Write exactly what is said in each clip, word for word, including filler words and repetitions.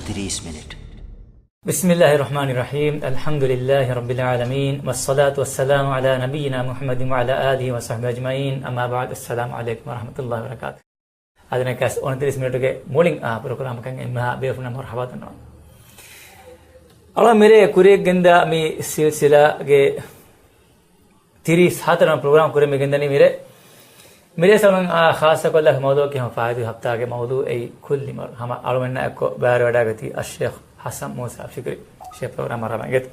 ތިރީސް މިނިޓް. بسم الله الرحمن الرحيم. الحمد لله رب العالمين، والصلاة والسلام على نبينا محمد وعلى آله وصحبه أجمعين. أما بعد، السلام عليكم ورحمة الله وبركاته. އަދި ނަކަސް އޮނަތިރީސް މިނިޓުގެ މުޅިން އާ ޕްރޮގްރާމަކަށް އެންމެހާ ބޭފުޅުންނަށް މަރުޙަބާ ދަންނަވަން. އަޅާ މިރޭ ކުރިއަށް ގެންދާ މި ސިލްސިލާގެ ތިރީސް ހަތަރު ވަނަ ޕްރޮގްރާމް ކުރިއަށް މި ގެންދަނީ މިރޭ. މިރޭ ސަލްމަން އާ ޚާއްޞަކޮށްލާ މައުޟޫއަކީ ހަމަ ފާއިތުވި ހަފްތާގެ މައުޟޫ އެއީ ކުއްލި މަރު. ހަމަ އަޅުމެންނާ އެއްކޮށް ބައިވެރިވަޑައިގަތީ އައްޝޭޚް ޙަސަން މޫސާ ފިކްރީ ޝޭޚް ޕްރޮގްރާމަށް ރާމަ އިނގޭތޯ.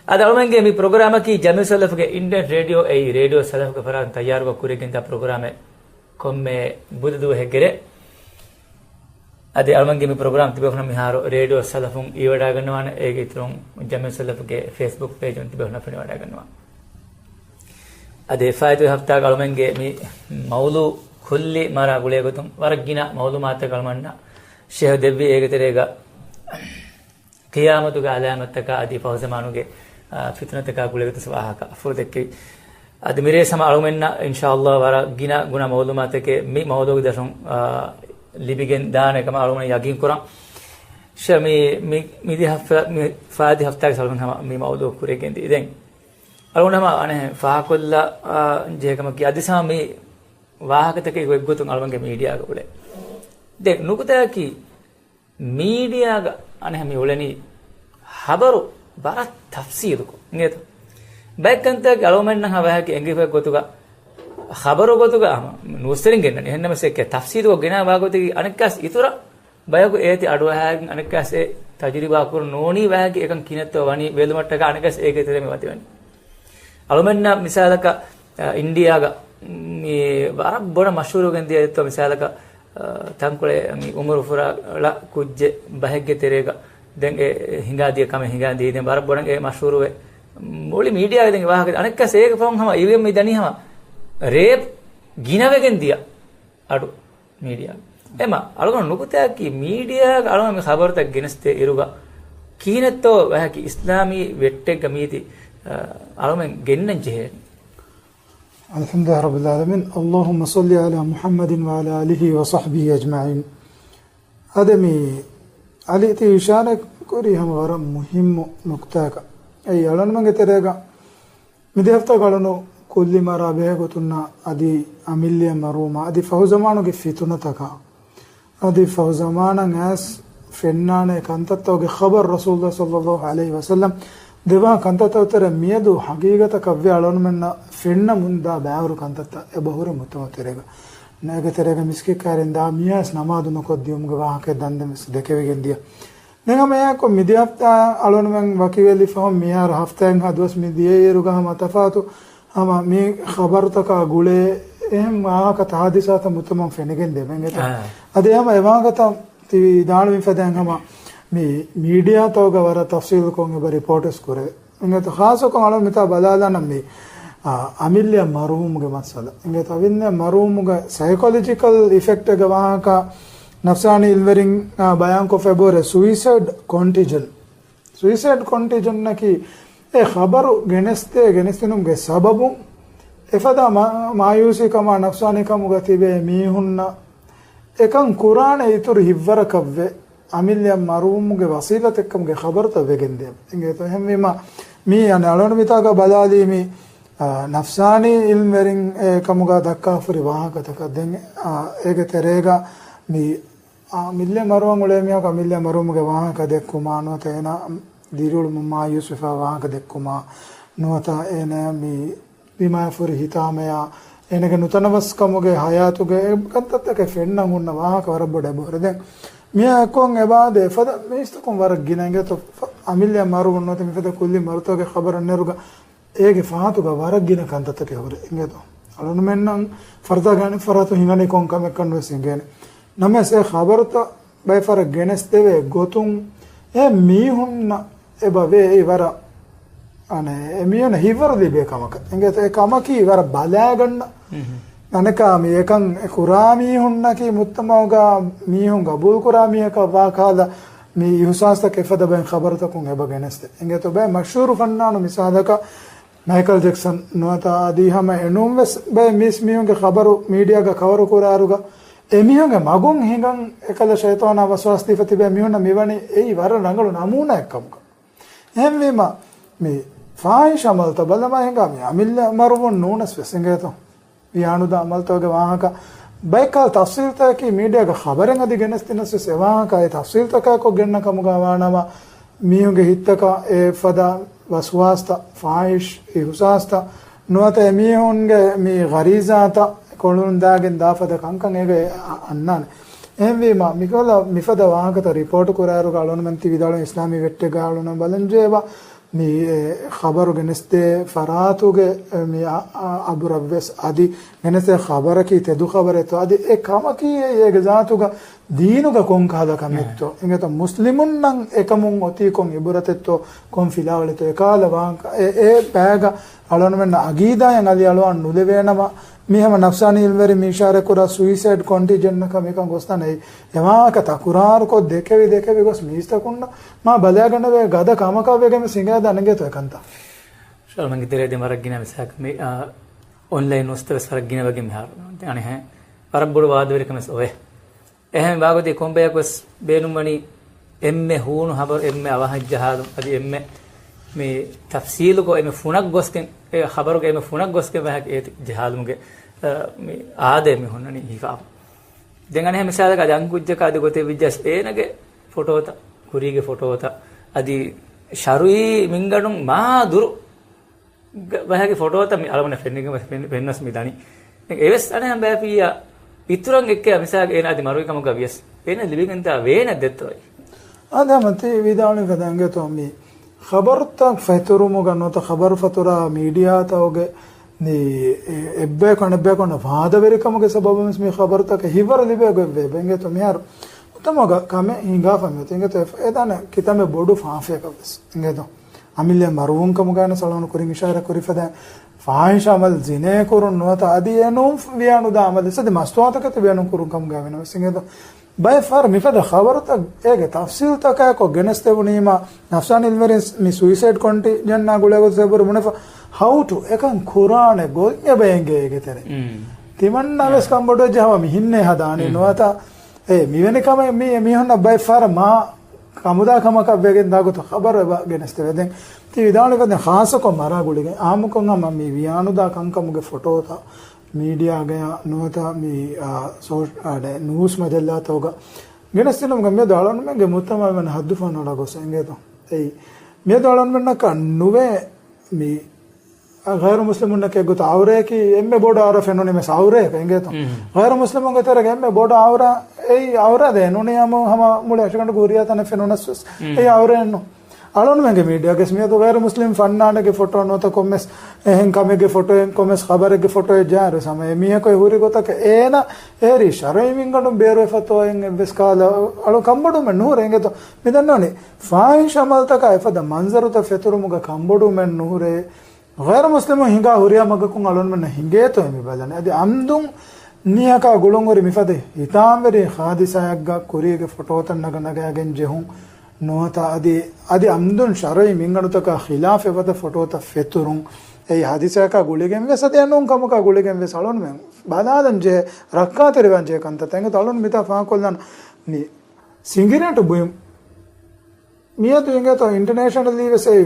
އަދި އަޅުމެންގެ މި ޕްރޮގްރާމަކީ ޖަމްއިއްޔަތު ސަލަފުގެ އިންޓަރނެޓް ރޭޑިއޯ އެއީ ރޭޑިއޯ ސަލަފުގެ ފަރާތުން ތައްޔާރުކޮށް ކުރިއަށް ގެންދާ ޕްރޮގްރާމެއް. ކޮންމެ ބުދަ ދުވަހެއްގެ ރޭ. އަދި އަޅުމެންގެ މި ޕްރޮގްރާމް ތިބޭފުޅުންނަށް މިހާރު ރޭޑިއޯ ސަލަފުން އިވިވަޑައިގަންނަވާނެ. އޭގެ އިތުރުން ޖަމްއިއްޔަތު ސަލަފުގެ ފޭސްބުކް ޕޭޖުން ތިބޭފުޅުންނަށް ފެނިވަޑައިގަންނަވާނެ. އަދި ފާއިތުވި ހަފްތާގަ އަޅުމެންގެ މި މައުޟޫ ކުއްލި މަރާ ގުޅޭގޮތުން ވަރަށް ގިނަ މައުލޫމާތުތަކެއް އަޅުމެންނަށް ޝޭޚް ދެއްވި. އޭގެ ތެރޭގަ ޤިޔާމަތުގެ އަލާމަތްތަކާ އަދި ފަހުޒަމާނުގެ، އާ، ފިތުނަތަކާ ގުޅޭގޮތުން ވާހަކަ ފުޅު ދެއްކެވި. އަދި މިރޭ ހަމަ އަޅުމެންނަށް އިންޝާﷲ ވަރަށް ގިނަ ގުނަ މައުލޫމާތެކޭ މި މައުޟޫގެ ދަށުން، އާ، ލިބިގެން ދާނެ ކަމަށް އަޅުމެން ޔަގީން ކުރަން. ޝޭޚް މި، މި، މިދި ހަފްތާ، މި ފާއިތުވި ހަފްތާގެ ސަލަމަން ހަމަ މި މައުޟޫ ކުރިއަށް ގެންދިޔަ. ދެން އަޅުގަނޑު ހަމަ އަނެއް ފާހަގަކޮށްލާ، އާ، ޖެހޭ ކަމަކީ އަދި ހަމަ މި ވާހަކަތަކެއް ގޮތްގޮތުން އަޅުމެންގެ މީޑިއާގަ އުޅޭ. ދެން ނުކުތާއަކީ މީޑިއާގަ އަނެއް މި އުޅެނީ ޚަބަރު ވަރަށް ތަފްސީލުކޮށް އިނގޭތޯ. ބައެއް ކަންތައް އަޅުގަނޑުމެންނަށް ވާހަކަ އެނގިފައި ގޮތުގަ ޚަބަރު ގޮތުގަ ހަމަ ނޫސްތެރިން ގެންނަނީ. އެހެންނަމަސް އެކެ ތަފްސީލުކޮށް ގެނައި ވާގޮތަކީ އަނެއްކާސް އިތުރަށް ބަޔަކު އޭތި އަޑުއަހާގެން އަނެއްކާސް އެ ތަޖުރިބާ ކުރުން ނޫނީ ވާހަކަ އެކަން ކިހިނެއްތޯ ވަނީ ބެލުމަށްޓަކާ އަނެއްކާސް އޭގެ ތެރެ މި ވަދެވަނީ. އަޅުމެންނަށް މިސާލަކަށް، އަ، އިންޑިއާގަ މި ވަރަށް ބޮޑަށް މަޝްހޫރު ގެންދިޔަ އެއްތޯ މިސާލަކަށް، އަ، ތަންކޮޅެއް މި އުމުރު ފުރާ ޅަ ކުއްޖެއް ބަހެއްގެ ތެރޭގަ ދެން އެ ހިނގާދިޔަ ކަމެއް ހިނގާދީ ދެން ވަރަށް ބޮޑަށް އެ މަޝްހޫރުވެ މުޅި މީޑިއާގަ ދެން ވާހަކަ އަނެއްކާސް އޭގެ ފަހުން ހަމަ އިވިއަށް މި ދަނީ ހަމަ ރޭޕް ގިނަވެގެން ދިޔަ އަޑު. މީޑިއާ. އެމަ، އަޅުގަނޑު ނުކުތާއަކީ މީޑިއާގަ އަޅުގަނޑު މި ޚަބަރުތައް ގެނެސްދޭ އިރުގަ ކިހިނެއްތޯ ވަހަކި އިސްލާމީ ވެއްޓެއްގަ މީތި، އަ، އަޅުމެން ގެންނަން ޖެހޭނީ. الحمد لله رب العالمين. اللهم صل على محمد وعلى آله وصحبه أجمعين. އަދި މި އަލީ ތި އިޝާރާތް ކުރީ ހަމަ ވަރަށް މުހިއްމު ނުކުތާއަކަށް. އެއީ އަޅުގަނޑުމެންގެ ތެރޭގަ މިދި ހަފްތާގަ އަޅުގަނޑު ކުއްލި މަރާ ބެހޭ ގޮތުންނާ އަދި އަމިއްލިއަށް މަރުވުމާ އަދި ފަހުޒަމާނުގެ ފިތުނަތަކާ އަދި ފަހުޒަމާނަށް އައިސް ފެންނާނެ ކަންތައްތަކުގެ ޚަބަރު ރަސޫލުﷲ ޞައްލައްލާހު ޢަލައިހި ވަސައްލަމް ދެވާ ކަންތައްތަކުގެ ތެރޭ މިއަދު ޙަޤީޤަތަކަށްވެ އަޅުގަނޑުމެންނަށް ފެންނަމުންދާ ބައިވަރު ކަންތައްތައް އެބަ ހުރި މުޖްތަމަޢު ތެރޭގަ. އޭގެ ތެރޭގަ މިސްކިތް ކައިރިން ދާ މީހާސް ނަމާދު ނުކޮށްދިޔުމުގެ ވާހަކައެއް ދަންދެން ވެސް ދެކެވިގެން ދިޔަ. ދެން ހަމަ އެއާއެކު މިދި ހަފްތާ އަޅުގަނޑުމެން ވަކިވެލި ފަހުން މިހާރު ހަފްތާއެއްހާ ދުވަސް މި ދިޔައިރުގަ ހަމަ ތަފާތު ހަމަ މި ޚަބަރުތަކާ ގުޅޭ އެހެން ވާހަކަ ހާދިސާތައް މުޖްތަމަޢުން ފެނިގެން ދޭ އިނގޭތޯ. އާ. އަދި ހަމަ އެ ވާހަކަތައް ތި ވިދާޅުވި ފަދައިން ހަމަ މި މީޑިއާތަކުގަ ވަރަށް ތަފްސީލުކޮށް އެބަ ރިޕޯޓްވެސް ކުރެވޭ. އިނގޭތޯ ޚާއްޞަކޮށް އަޅުގަނޑު މިތާ ބަލާލާނަން މި، އާ، އަމިއްލިއަށް މަރުވުމުގެ މައްސަލަ. އިނގޭތޯ އަމިއްލިއަށް މަރުވުމުގެ ސައިކޮލޮޖިކަލް އިފެކްޓްގެ ވާހަކަ ނަފްސާނީ އިލްމްވެރިން، އާ، ބަޔާންކޮށްފައި ބޯރޭ ސުއިސައިޑް ކޮންޓިޖަންޓް. ސުއިސައިޑް ކޮންޓިޖަންޓަކީ އެ ޚަބަރު ގެނެސްދޭ ގެނެސްދިނުމުގެ ސަބަބުން އެފަދަ މާ-، މާޔޫސީކަމާ ނަފްސާނީކަމުގަ ތިބޭ މީހުންނަށް އެކަން ކުރާނެ އިތުރު ހިތްވަރަކަށްވެ އަމިއްލިއަށް މަރުވުމުގެ ވަސީލަތެއްކަމުގެ ޚަބަރުތައް ވެގެންދޭ. އިނގޭތޯ އެހެންވީމަ މީ އަނެއް އަޅުގަނޑު މިތާގަ ބަލާލީ މި، އާ، ނަފްސާނީ އިލްމްވެރިން އެ ކަމުގަ ދައްކާފަހުރި ވާހަކަތަކަށް. ދެން، އާ، އޭގެ ތެރޭގަ މި އާ، އަމިއްލަ މަރުވަން އުޅޭ މީހަކު އަމިއްލަ މަރުވުމުގެ ވާހަކަ ދެއްކުމާ، ނުވަތަ އޭނާ ދިރިއުޅުމުން މާޔޫސްވެފަ ވާހަކަ ދެއްކުމާ، ނުވަތަ އޭނާ މި ބިމާއަށް ފުރި ހިތާމަޔާ، އޭނާގެ ނުތަނަވަސްކަމުގެ ހަޔާތުގެ އެ ކަންތައްތަކެއް ފެންނަން ހުންނަ ވާހަކަ ވަރަށް ބޮޑަށް އެބަހުރި. ދެން މިއާ އެއްކޮށް އެބައާދޭ އެފަދަ މީސްތަކުން ވަރަށް ގިނަ އިނގޭތޯ އަމިއްލަ މަރުވުން ނުވަތަ މިފަދަ ކުއްލި މަރުތަކުގެ ޚަބަރު ނެރުގަ އޭގެ ފަހަތުގަ ވަރަށް ގިނަ ކަންތައްތަކެއް ހުރޭ. އިނގޭތޯ އަޅުގަނޑުމެންނަށް ފަރުދާގެ އަނެއް ފަރާތުން ހިނގަނީ ކޮން ކަމެއްކަން ވެސް އިނގޭނެ. ނަމަވެސް އެ ޚަބަރުތައް ބައެއް ފަހަރަށް ގެނެސްދެވޭ ގޮތުން އެ މީހުންނަށް އެބަ ވޭ އެއީ ވަރަށް، އަނެއް، އެ މީހުންނަށް ހިތްވަރު ލިބޭ ކަމަކަށް. އިނގޭތޯ އެ ކަމަކީ ވަރަށް ބަލާގަންނަ އަނެކާ މި އެކަން ކުރާ މީހުންނަކީ މުޖްތަމަޢުގަ މީހުން ގަބޫލުކުރާ މީހަކަށް ވާ ކަހަލަ މި އިހުސާސްތަކެއް އެފަދަ ބައެއް ޚަބަރުތަކުން އެބަ ގެނެސްދޭ. އިނގޭތޯ ބައެއް މަޝްހޫރު ފަންނާނު މިސާލަކަށް މައިކަލް ޖެކްސަން ނުވަތަ އަދި ހަމަ އެނޫން ވެސް ބައެއް މީސް މީހުންގެ ޚަބަރު މީޑިއާގަ ކަވަރު ކުރާއިރުގަ އެމީހުންގެ މަގުން ހިނގަން އެކަލަ ޝައިޠާނާ ވަސްވާސް ދީފަ ތިބޭ މީހުންނަށް މިވަނީ އެއީ ވަރަށް ރަނގަޅު ނަމޫނާއެއް ކަމުގަ. އެހެންވީމަ، މި ފާހިޝް އަމަލުތައް ބަލަމާ ހިނގާ މި އަމިއްލަ މަރުވުން ނޫނަސް ވެސް އިނގޭތޯ. ވިޔާނުދާ އަމަލުތަކުގެ ވާހަކަ ބައެއްކާ ތަފްސީލްތަކަކީ މީޑިއާގެ ޚަބަރެއް އަދި ގެނެސްދިނަސް ވެސް އެ ވާހަކަ އެ ތަފްސީލްތަކާއެކު ގެންނަ ކަމުގަ ވާނަމަ، މީހުންގެ ހިތްތަކަށް އެ ފަދަ ވަސްވާސްތައް، ފާހިޝް އިހުސާސްތައް ނުވަތަ އެމީހުންގެ މި ޣަރީޒާތައް ކޮޅުން ދާގެން ދާ ފަދަ ކަންކަން އޭގަ އަ-، އަންނާނެ. އެހެންވީމަ، މިކަލަ މިފަދަ ވާހަކަތައް ރިޕޯޓު ކުރާއިރުގަ އަޅުންމެން ތި ވިދާޅުވި އިސްލާމީ ވެއްޓެއްގަ އަޅުން ބަލަންޖެހޭ މި، އެ، ޚަބަރު ގެނެސްދޭ ފަރާތުގެ، އެ، މި އަ-، އަ-، އަބުރަށްވެސް އަދި ގެނެސްދޭ ޚަބަރަކީ ތެދު ޚަބަރެއްތޯ އަދި އެ ކަމަކީ އެ-، އޭގެ ޒާތުގަ ދީނުގަ ކޮން ކަހަލަ ކަމެއްތޯ؟ އެ. އިނގޭތޯ މުސްލިމުންނަށް އެކަމުން އޮތީ ކޮން އިބުރަތެއްތޯ ކޮން ފިލާވަޅެއްތޯ؟ އެކަހަލަ ވާހަކަ އެ، އެ ބައިގަ އަޅުންމެންނަށް އަގީދާއެއް އަލިއަޅުވާން ނުލެވޭނަމަ، މި ހަމަ ނަފްސާނީ އިލްމުވެރިން މި އިޝާރަތްކުރާ ސުއިސައިޑް ކޮންޓިޖެންޓް ކަމަކަށް ގޮސްދާނެ. އެ ވާހަކަ ތަކުރާރުކޮށް ދެކެވި ދެކެވި ގޮސް މީސްތަކުންނަށް މާ ބަލައިގަނެވޭ ގަދަ ކަމަކަށް ވެގެން ވެސް އިނގޭ ދަނެގޭތޯ އެކަންތައް. ޝާލްމަންގެ ތެރޭ ދެން ވަރަށް ގިނަ މިސާލަކަށް މި، އާ، އޮންލައިން ނޫސްތައް ވެސް ވަރަށް ގިނަ ވެގެން މިހާރު. ދެން އަނެއް ވަރަށް ބޮޑު ވާދަވެރިކަމެއް ވެސް އޮވޭ. އެހެން ވާގޮތީ ކޮންބަޔަކު ވެސް ބޭނުންވަނީ އެންމެ ހޫނު ޚަބަރު އެންމެ އަވަހަށް ޖަހާލުން އަދި އެންމެ މި ތަފްސީލުކޮށް އެންމެ ފުނަށް ގޮސްގެން، އެ ޚަބަރުގެ އެންމެ ފުނަށް ގޮސްގެން ވާހަކަ އޭތި ޖަހާލުމުގެ، އަ، މި އާދައެއް މި ހުންނަނީ ހިފާފަ. ދެން އަނެއް މިސާލަކަށް އަދި އަން ކުއްޖަކަށް އަދި ގޮތެއް ވިއްޖަސް އޭނަގެ ފޮޓޯތައް، ކުރީގެ ފޮޓޯތައް އަދި ޝަރުއީ މިންގަނޑުން މާ ދުރު ގ-، ބަޔަކީ ފޮޓޯތައް މި އަޅުގަނޑަށް ފެންނަ-، ފެން-، ފެންނަސް މި ދަނީ. ދެން އެވެސް އަނެއް ބަޔަކީ އިތުރަށް އެއްކޭ މިސާލަކަށް އޭނަ އަދި މަރުވި ކަމުގަ ވިޔަސް އޭނަ ލިބިގެންދާ ވޭނެއް ދެއްތޯއި. އާ، ދެން ހަމަ ތި ވިދާޅުވި ފަދަ އިނގޭތޯ މި ޚަބަރުތައް ފެތުރުމުގަ ނުވަތަ ޚަބަރު ފަތުރާ މީޑިއާތަކުގެ މި އެ-، އެއްބަޔަކު އަނެއްބަޔަކު އޮންނަ ވާދަވެރިކަމުގެ ސަބަބުން ވެސް މި ޚަބަރުތަކަށް ހިތްވަރު ލިބޭ ގޮތްވޭ. އިނގޭތޯ މިހާރު އުތަމަގަ ކަމެއް ހިނގާފަ މިއޮތީ. އިނގޭތޯ އެ-، އެދާނެ ކިތަންމެ ބޮޑު ފާފައަކަށް ވެސް. އިނގޭތޯ. އަމިއްލަ މަރުވުން ކަމުގައި ސަލާމް ކުރިން އިޝާރާތް ކުރި ފަދަ ފާހިޝް އަމަލް ޒިނޭ ކުރުން ނުވަތަ އަދި އެނޫން ވިޔާނުދާ އަމަލް އިސަދި މަސްތުވާތަކެތި ބޭނުން ކުރުން ކަމުގައި ވެސް އިނގޭތޯ. ބައެއް ފަހަރު މިފަދަ ޚަބަރުތައް އޭގެ ތަފްސީލްތަކާއެކު ގެނެސްދެވުނީމާ ނަފްސާނީ އިލްމުވެރިން މި ސުއިސައިޑް ކޮންޓިޖެންޓާ ގުޅޭގޮތު ސަބަބުން ބުނެފަ ހައުޓު އެކަން ކުރާނެ ގޮތް އެބަ އެނގޭ އޭގެ ތެރެއިން. ތިމަންނަ ވެސް ކަންބޮޑުވެއްޖެ ހަމަ މިހެންނޭ ހަދާނީ ނުވަތަ އެ މިވެނި ކަމެއް މީ އެމީހުންނަށް ބައެއް ފަހަރަށް މާ ކަމުދާ ކަމަކަށް ވެގެން ދާ ގޮތަށް ޚަބަރު އެބަ ގެނެސްދެވޭ. ދެން ތި ވިދާޅުވި ފަދަ ޚާއްޞަކޮށް މަރާ ގުޅިގެން އާއްމުކޮށް ހަމަ މި ވިޔާނުދާ ކަންކަމުގެ ފޮޓޯތައް މީޑިއާގަޔާ ނުވަތަ މި، އާ، ސޯ-، އާ، ނޫސް މަޖައްލާތަކުގަ ގެނެސްދިނުމުގަ މިއަދު އަޅުގަނޑުމެންގެ މުޖްތަމަޢު ވަން ހައްދުފަހަނަ އަޅާ ގޮސް އިނގޭތޯ. އެއީ މިއަދު އަޅުގަނޑުމެންނަކަށް ނުވޭ މި ޣައިރު މުސްލިމުންނަކީ އެއްގޮތަށް އައުރަޔަކީ އެންމެ ބޮޑު އައުރަ ފެނުނީމަ އައުރަޔަކަށް އިނގޭތޯ. މް. ޣައިރު މުސްލިމުންގެ ތެރޭގަ އެންމެ ބޮޑު އައުރަ، އެއީ އައުރަ ދޭނުނީ ހަމަ، ހަމަ މުޅި އަށިގަނޑު ހުރިހާ ތަނެއް ފެނުނަސް ވެސް. މް. އެއީ އައުރައެއްނު. އަޅުންމެންގެ މީޑިއާގަސް މިއަދު ޣައިރު މުސްލިމް ފަންނާނެއްގެ ފޮޓޯ ނުވަތަ ކޮންމެސް އެހެން ކަމެއްގެ ފޮޓޯއެއް، ކޮންމެސް ޚަބަރެއްގެ ފޮޓޯއެއް ޖާރު ސަމަ އެ މީހަކު އެ ހުރި ގޮތަކަށް އޭނަ އެހެރީ ޝަރުއީ މިންގަނޑުން ބޭރުވެފަތޯއެއް އެއްވެސް ކަހަލަ އަޅު ކަންބޮޑުމެއް ނުހުރޭ އިނގޭތޯ. މި ދަންނަވަނީ ފާހިޝް އަމަލްތަކާ އެފަދަ މަންޒަރުތައް ފެތުރުމުގަ ކަންބޮޑުމެއް ނުހުރޭ. ޣައިރު މުސްލިމުން ހިނގާ ހުރިހާ މަގަކުން އަޅުންމެންނަށް ހިނގޭތޯ މި ބަލަނީ. އަދި އަމްދުން ނިޔަކާ ގުޅުންހުރި މިފަދަ ހިތާމަވެރި ހާދިސާއެއްގަ ކުރީގެ ފޮޓޯތައް ނަގަ ނަގައިގެން ޖެހުން ނުވަތަ އަދި، އަދި އަމްދުން ޝަރުއީ މިންގަނޑުތަކާ ޚިލާފެއް ފަދަ ފޮޓޯތައް ފެތުރުން. އެއީ ހާދިސާއަކާ ގުޅިގެން ވެސް އަދި އެނޫން ކަމަކާ ގުޅިގެން ވެސް އަޅުންމެން ބަލާލަން ޖެހޭ، ރައްކާތެރިވާން ޖެހޭ ކަންތައްތައް. އެނގޭތޯ އަޅުން މިތާ ފާހަގަކޮށްލާނަން މި ސިނގިރޭޓު ބުއިން. މިއަދު އިނގޭތޯ އިންޓަރނޭޝަނަލީ ވެސް އެ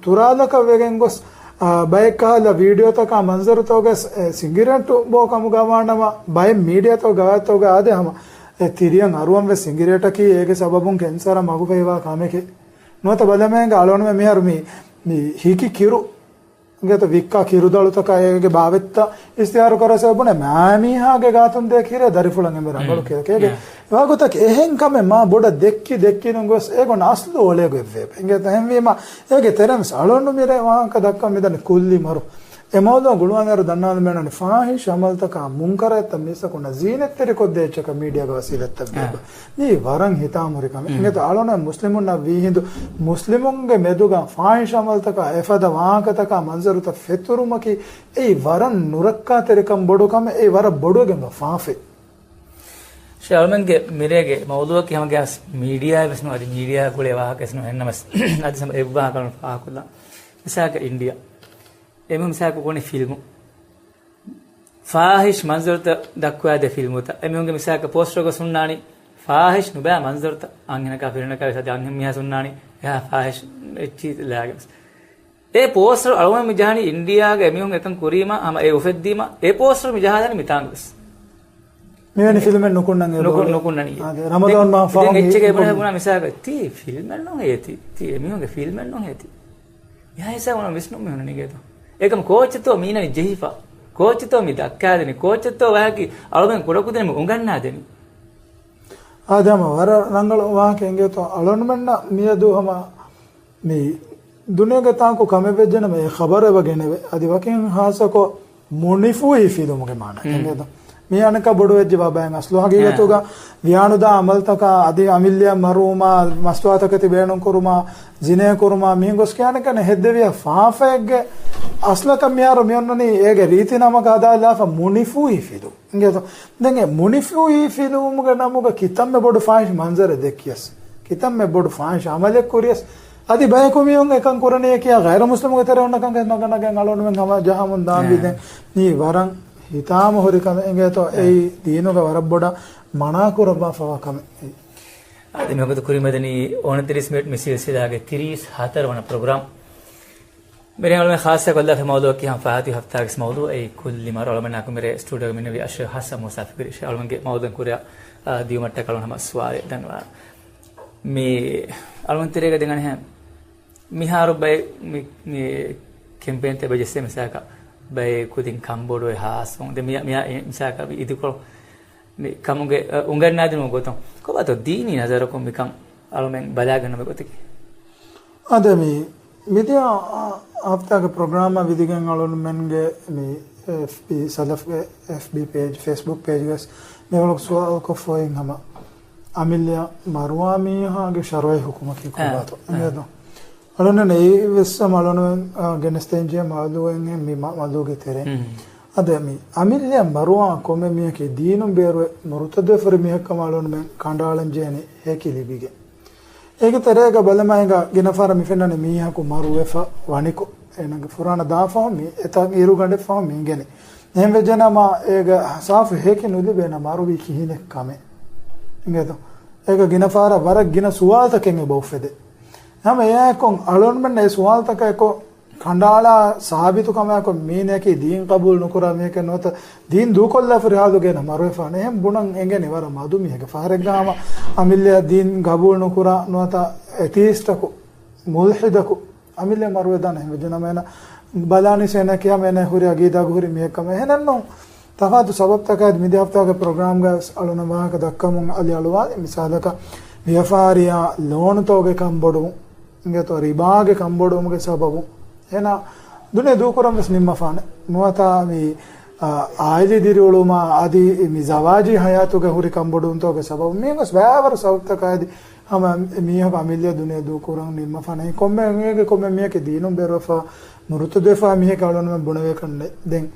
ތުރާލަކަށް ވެގެން ގޮސް، އާ، ބައެއް ކަހަލަ ވީޑިއޯތަކާ މަންޒަރުތަކުގަސް އެ ސިނގިރޭޓު ބޯ ކަމުގަ ވާނަމަ، ބައެއް މީޑިއާތަކު ގަވާއިދުތަކުގަ އާދޭ ހަމަ އެ ތިރިއަށް އަރުވަން ވެސް ސިނގިރޭޓަކީ އޭގެ ސަބަބުން ކެންސަރަށް މަގުފަހިވާ ކަމެކޭ. ނުވަތަ ބަލަމޭގަ އަޅުގަނޑުމެން މިހާރު މި، މި ހިކި ކިރު އިނގޭތޯ ވިއްކާ ކިރުދަޅުތަކާ އޭގެ ބާވަތްތައް އިސްތިހާރު ކުރާ ސަބަބުން މާމީހާގެ ގާތުން ދޭ ކިރޭ ދަރިފުޅަށް އެނބުރި ރަނގަޅު ކިރެއް. އޭގެ ވާގޮތަކީ އެހެން ކަމެއް މާ ބޮޑަށް ދެއްކި ދެއްކި ނުގޮސް އޭގޮން އަސްލު އޮޅޭ ގޮތްވޭ. އިނގޭތޯ އެހެންވީމާ އޭގެ ތެރެއިން ވެސް އަޅުގަނޑު މިރޭ ވާހަކަ ދައްކަން މިދަނީ ކުއްލި މަރު. އެ މައުޟޫޢަށް ގުޅުވާނެ އިރު ދަންނަވާލަން ބޭނުންވަނީ ފާހިޝް އަމަލްތަކާ މުންކަރާތްތައް މީސްތަކުންނަށް ޒީނަތްތެރިކޮށްދޭ އެއްޗަކަށް މީޑިއާގަ ވަސީލަތްތައް ބޭއްވުން. މީ ވަރަށް ހިތާމަހުރި ކަމެއް. އިނގޭތޯ އަޅުގަނޑު މުސްލިމުންނަށް ވީހިނދު މުސްލިމުންގެ މެދުގަ ފާހިޝް އަމަލްތަކާ އެފަދަ ވާހަކަތަކާ މަންޒަރުތައް ފެތުރުމަކީ އެއީ ވަރަށް ނުރައްކާތެރިކަން ބޮޑު ކަމެއް، އެއީ ވަރަށް ބޮޑުވެގެންވާ ފާފައެއް. ޝޭ އަޅުމެންގެ މިރޭގެ މައުޟޫޢަކީ ހަމަ ގާސް މީޑިއާއެއް ވެސް ނޫން، އަދި މީޑިއާ ގުޅޭ ވާހަކަ ވެސް ނޫން އެންނަމަސް އަދި ސަމަ އެއްވާހަކަ ފާހަގަކޮށްލާ. މިސާލަކަށް އިންޑިއާ. އެމީހުން މިސާލަކަށް ކުރަނީ ފިލްމު. ފާހިޝް މަންޒަރުތައް ދައްކުވާދޭ ފިލްމުތައް. އެމީހުންގެ މިސާލަކަށް ޕޯސްޓަރުގަ ހުންނާނީ ފާހިޝް ނުބައި މަންޒަރުތައް. އަންހެނަކާ ފިރިހެނަކާ ވެސް އަދި އަންހެން މީހާ ހުންނާނީ އެހާ ފާހިޝް އެއްޗިހި ލާގެން ވެސް. އެ ޕޯސްޓަރު އަޅުގަނޑު މި ޖަހަނީ އިންޑިއާގެ އެމީހުން އެކަން ކުރީމާ ހަމަ އެ އުފެއްދީމާ އެ ޕޯސްޓަރު މި ޖަހާލާނީ މިތާނގަ ވެސް. މިވެނި ފިލްމެއް ނުކުންނަން އެބަ ނުކު-، ނުކުންނަނީ. އާދެ، ރަމަޟާން މާ ދެން ފަހުން އެއްޗެއް އެބުނެ ނުކުން. ބުނާ މިސާލަކަށް ތީ ފިލްމެއް ނޫން އޭތި. ތީ އެމީހުންގެ ފިލްމެއް ނޫން އޭތި. އެހާ ހިސާބުން ވިސްނުން މި ހުންނަނީ ގޭތޯ. އެކަމް ކޯއްޗެއްތޯ މީނަނީ ޖެހިފަ. ކޯއްޗެއްތޯ މި ދައްކާދެނީ. ކޯއްޗެއްތޯ ވަޔަކީ އަޅުމެން ކުޑަކުދިން މި އުނގަންނާދެނީ. އާދެ، ހަމަ ވަރަށް ރަނގަޅު ވާހަކަ އިނގޭތޯ. އަޅުންމެންނަށް މިއަދު ހަމަ މި ދުނިޔޭގެ ތާކު ކަމެއް ވެއްޖެނަމަ އެ ޚަބަރެއް ވަ ގެނެވޭ. އަދި ވަކިން ހާއްސަކޮށް މުނިފޫހި ފިލުމުގެ މާނަ. އެނގޭތޯ؟ މީ އަނެއްކާ ބޮޑު ވެއްޖެ ބާބާއިން އަސްލު ހަގީގަތުގަ ވިޔާނުދާ އަމަލްތަކާ އަދި އަމިއްލައަށް މަރުވުމާ، މަސްތުވާތަކެތި ބޭނުންކުރުމާ، ޒިނޭ ކުރުމާ، މިހެން ގޮސް ކިޔާނެ ކަނެ ހެއްދެވިޔާ ފާފައެއްގެ އަސްލަކަށް މިހާރު މި އޮންނަނީ އޭގެ ރީތި ނަމަކަށް ހަދާލާފަ މުނިފޫހި ފިލު. އިނގޭތޯ؟ ދެން އެ މުނިފޫހި ފިލުވުމުގެ ނަމުގަ ކިތަންމެ ބޮޑު ފާހިޝް މަންޒަރެއް ދެއްކިޔަސް، ކިތަންމެ ބޮޑު ފާހިޝް އަމަލެއް ކުރިޔަސް، އަދި ބަޔަކު މީހުން އެކަން ކުރަނީ ކިޔާ ޣައިރު މުސްލިމުގެ ތެރެ އޮންނަ ކަންކަން ނަގަނަގެން އަޅުގަނޑުމެން ހަމަ ޖަހަމުން ދާން ވިދެން. މީ ވަރަށް ހިތާމަ ހުރި ކަމެއް. އިނގޭތޯ؟ އެއީ ދީނުގަ ވަރަށް ބޮޑަށް މަނާ ކުރައްވާފަވާ ކަމެއް. އާދެ، މިވަގުތު ކުރިމަދަނީ އުނަތިރީސް މިނިޓް މި ސިލްސިލާގެ ތިރީސް ހަތަރު ވަނަ ޕްރޮގްރާމް. މިރޭ އަޅުމެން ޚާއްސަ ކޮށްލާފަ މައުޟޫއަކީ ހަމަ ފާތި ހަފްތާގެ މައުޟޫ އެއީ ކުއްލި މަރު އަޅުމެންނާކު މިރޭ ސްޓޫޑިއޯގެ މިންވަރު އަޝްރަފް ހަސަން މޫސާ ފިކްރީ އަޅުމެންގެ މައުޟޫއަށް ކުރިއަށް، އާ، ދިޔުމަށްޓަކައި އަޅުން ހަމަ ސުވާލެއް ދަންނަވާ. މި އަޅުމެން ތެރޭގަ ދެން އަނެއްހެން މިހާރު ބައެއް މި، މި ކެމްޕޭންތައް ބަޖެއްސޭ މިސާލަކަށް ބައެއް ކުދިން ކަންބޮޑުވެ ހާސްވުން. ދެ މިޔާ، މިޔާ މިސާލަކަށް އިދިކޮޅު މި ކަމުގެ، އަ، އުނގަންނާދިނުމުގެ ގޮތުން ކޮބާތޯ ދީނީ ނަޒަރަކުން މިކަން އަޅުމެން ބަލާގަންނަވާ ގޮތަކީ؟ އާދެ، މި މިދިޔަ ހަފްތާގެ ޕްރޮގްރާމާ ވިދިގެން އަޅުމެންގެ މި އެފްބީ، ސަލަފްގެ އެފްބީ ޕޭޖް، ފޭސްބުކް ޕޭޖްގަސް މި ވަރަށް ސުވާލު ކޮށްފައި ހަމަ އަމިއްލަ މަރުވާ މީހާގެ ޝަރުޢީ ހުކުމަކީ އާ، ކޮބާތޯ؟ އާ. އިނގޭތޯ؟ އަޅުން އެއީ ވެސް އަޅުން، އާ، ގެނެސްދޭންޖެހޭ މައުޟޫއެއް މި މަ-، މައުޟޫގެ ތެރެއިން. އަދި މި އަމިއްލަ މަރުވާ ކޮންމެ މީހަކީ ދީނުން ބޭރުވެ މުރުތަދުވެފަ ހުރި މީހެއްކަމަށް އަޅުންމެން ކަނޑައަޅަން ޖެހޭނެ ހެކި ލިބިގެން. އޭގެ ތެރޭގަ ބަލަމާ އެނގާ ގިނަ ފަހަރަށް މި ފެންނަނީ މީހަކު މަރުވެފަ ވަނިކޮށް، އޭނަގެ ފުރާނަ ދާ ފަހުން މި އެތާ އިރުގަނޑެއް ފަހުން މި އިނގެނީ. އެހެންވެއްޖެނަމަ އޭގަ ސާފު ހެކި ނުލިބޭނަ މަރުވީ ކިހިނެއް ކަމެއް. އިނގޭތޯ؟ އޭގަ ގިނަ ފަހަރަށް ވަރަށް ގިނަ ސުވާލުތަކެއް އެބަ އުފެދޭ. ހަމަ އެއާއެކު އަޅުންމެން އެ ސުވާލުތަކާއެކު ކަނޑައަޅާ ސާބިތު ކަމާއެކު މީނަކީ ދީން ޤަބޫލު ނުކުރާ މީހެކޭ ނުވަތަ ދީން ދޫކޮށްލާފަ ހުރި ހާލުގައި މަރުވެފާނެ. އެހެން ބުނަން އެނގެނީ ވަރަށް މަދު މީހެއްގެ ފަހަރެއްގަ ހަމަ އަމިއްލައަށް ދީން ޤަބޫލު ނުކުރާ ނުވަތަ އެތީސްޓަކު، މުލްޙިދަކު އަމިއްލަ މަރުވެދާނެ. އެހެންވެއްޖެނަމަ އޭނަ ބަލާނީސް އޭނަ ކިޔާ އޭނަ ހުރި އަގީދާގަ ހުރި މީހެއް ކަމަށް. އެހެނެއް ނޫން. ތަފާތު ސަބަބުތަކާއި މިދި ހަފްތާގެ ޕްރޮގްރާމްގަ އަޅުން ވާހަކަ ދައްކަމުން އަލި އަޅުވާލި މިސާލަކަށް ވިޔަފާރިއާ ލޯނުތަކުގެ ކަންބޮޑުވުން. އިނގޭތޯ ރިބާގެ ކަންބޮޑުވުމުގެ ސަބަބުން އޭނަ ދުނިޔެ ދޫކުރަން ވެސް ނިންމަފާނެ. ނުވަތަ މި، އާ، އާއިލީ ދިރިއުޅުމާ އަދި މި ޒަވާޖީ ހަޔާތުގެ ހުރި ކަންބޮޑުވުންތަކުގެ ސަބަބުން މި ވެސް ބައިވަރު ސަބަބުތަކާއި ހަމަ މީހަކު އަމިއްލަ ދުނިޔެ ދޫކުރަން ނިންމަފާނެ. ކޮންމެ އެނގޭގެ ކޮންމެ މީހަކީ ދީނުން ބޭރުވެފަ މުރުތަދުވެފަ މީހެއް އަޅުންމެން ބުނެވޭ ކަންނެ. ދެން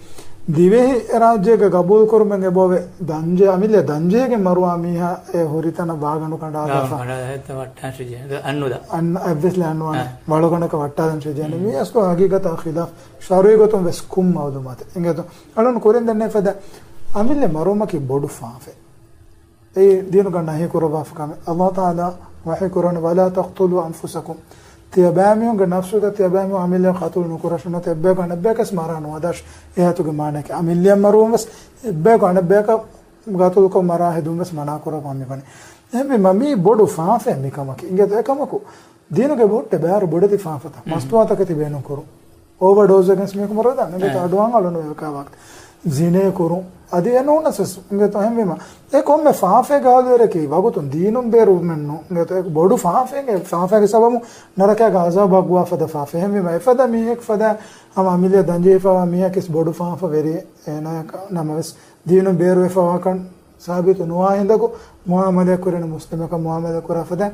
ދިވެހި ރާއްޖޭގެ ގަބޫލު ކުރުމެއް އެބައޮވޭ ދަންޖެ، އަމިއްލަ ދަންޖެހިގެން މަރުވާ މީހާ އެ ހުރި ތަނަށް ވާގަނޑު ކަނޑާލާފަ. ވާގަނޑު ކަނޑާލާފަ ވައްޓާން ޝިޖޭ. އަންނުދާ. އަން އެއްވެސް ލާން ނުވާނެ. އާ. ވަޅުގަނޑަކަށް ވައްޓާލަން ޝިޖޭނެ. މީ އަސްލު ހަގީގަތާ ޚިލާފް ޝަރުޢީ ގޮތުން ވެސް ކުން މައުލޫމާތެއް. އިނގޭތޯ؟ އަޅުން ކުރިން ދެންނެވި ފަދަ އަމިއްލަ މަރުވުމަކީ ބޮޑު ފާފައެއް. އެއީ ދީނުގަ ނަހީ ކުރައްވާފަ ކަމެއް. ﷲ ތަޢާލާ ވަޙީ ކުރަން، "ولا تقتلوا أنفسكم." ތިޔަބައިމީހުންގެ ނަފްސުތައް ތިޔަބައިމީހުން އަމިއްލައަށް ޤަތުލު ނުކުރަށް ނުވަތަ އެއްބަޔަކު އަނެއްބަޔަކަށް މަރާ ނުހަދާށި. އެ އާޔަތުގެ މާނައަކީ އަމިއްލައަށް މަރުވުން ވެސް އެއްބަޔަކު އަނެއްބަޔަކަށް ޤަތުލުކޮށް މަރާ ހެދުން ވެސް މަނާ ކުރައްވާ މިވަނީ. އެހެންވީމަ މީ ބޮޑު ފާފައެއް މިކަމަކީ. އިނގޭތޯ އެކަމަކު ދީނުގެ ބޮއްޓެ ބާރު ބޮޑެތި ފާފަތައް. މް. މަސްތުވާތަކެތި ބޭނުން ކުރުން. އޯވަރޑޯޒް ވެގެންސް މީހަކު މަރުވެދާނެ. އެނގޭތޯ އެ. އަޑުއަހަން އަޅުން ވެވަކާ ވަގުތު. ޒިނޭ ކުރުން. އަދި އެ ނޫނަސް ވެސް. އިނގޭތޯ އެހެންވީމަ އެ ކޮންމެ ފާފައެއްގެ އަހުލުވެރިޔަކީ ވަގުތުން ދީނުން ބޭރުވުމެއް ނޫން. އިނގޭތޯ އެ ބޮޑު ފާފައެއް، އެ ފާފައިގެ ސަބަބުން ނަރަކައިގެ އަޒާބު ހައްގުވާ ފަދަ ފާފަ. އެހެންވީމަ އެފަދަ މީހެއް ފަދަ ހަމަ އަމިއްލަ ދަންޖެހިފަވާ މީހަކީ ވެސް ބޮޑު ފާފަވެރިއެއް. އޭނާއަކަށް ނަމަވެސް ދީނުން ބޭރުވެފަވާކަން ސާބިތު ނުވާ ހިނދަކު މުޢާމަލާތް ކުރެން މުސްލިމަކަށް މުޢާމަލާތް ކުރާ ފަދަ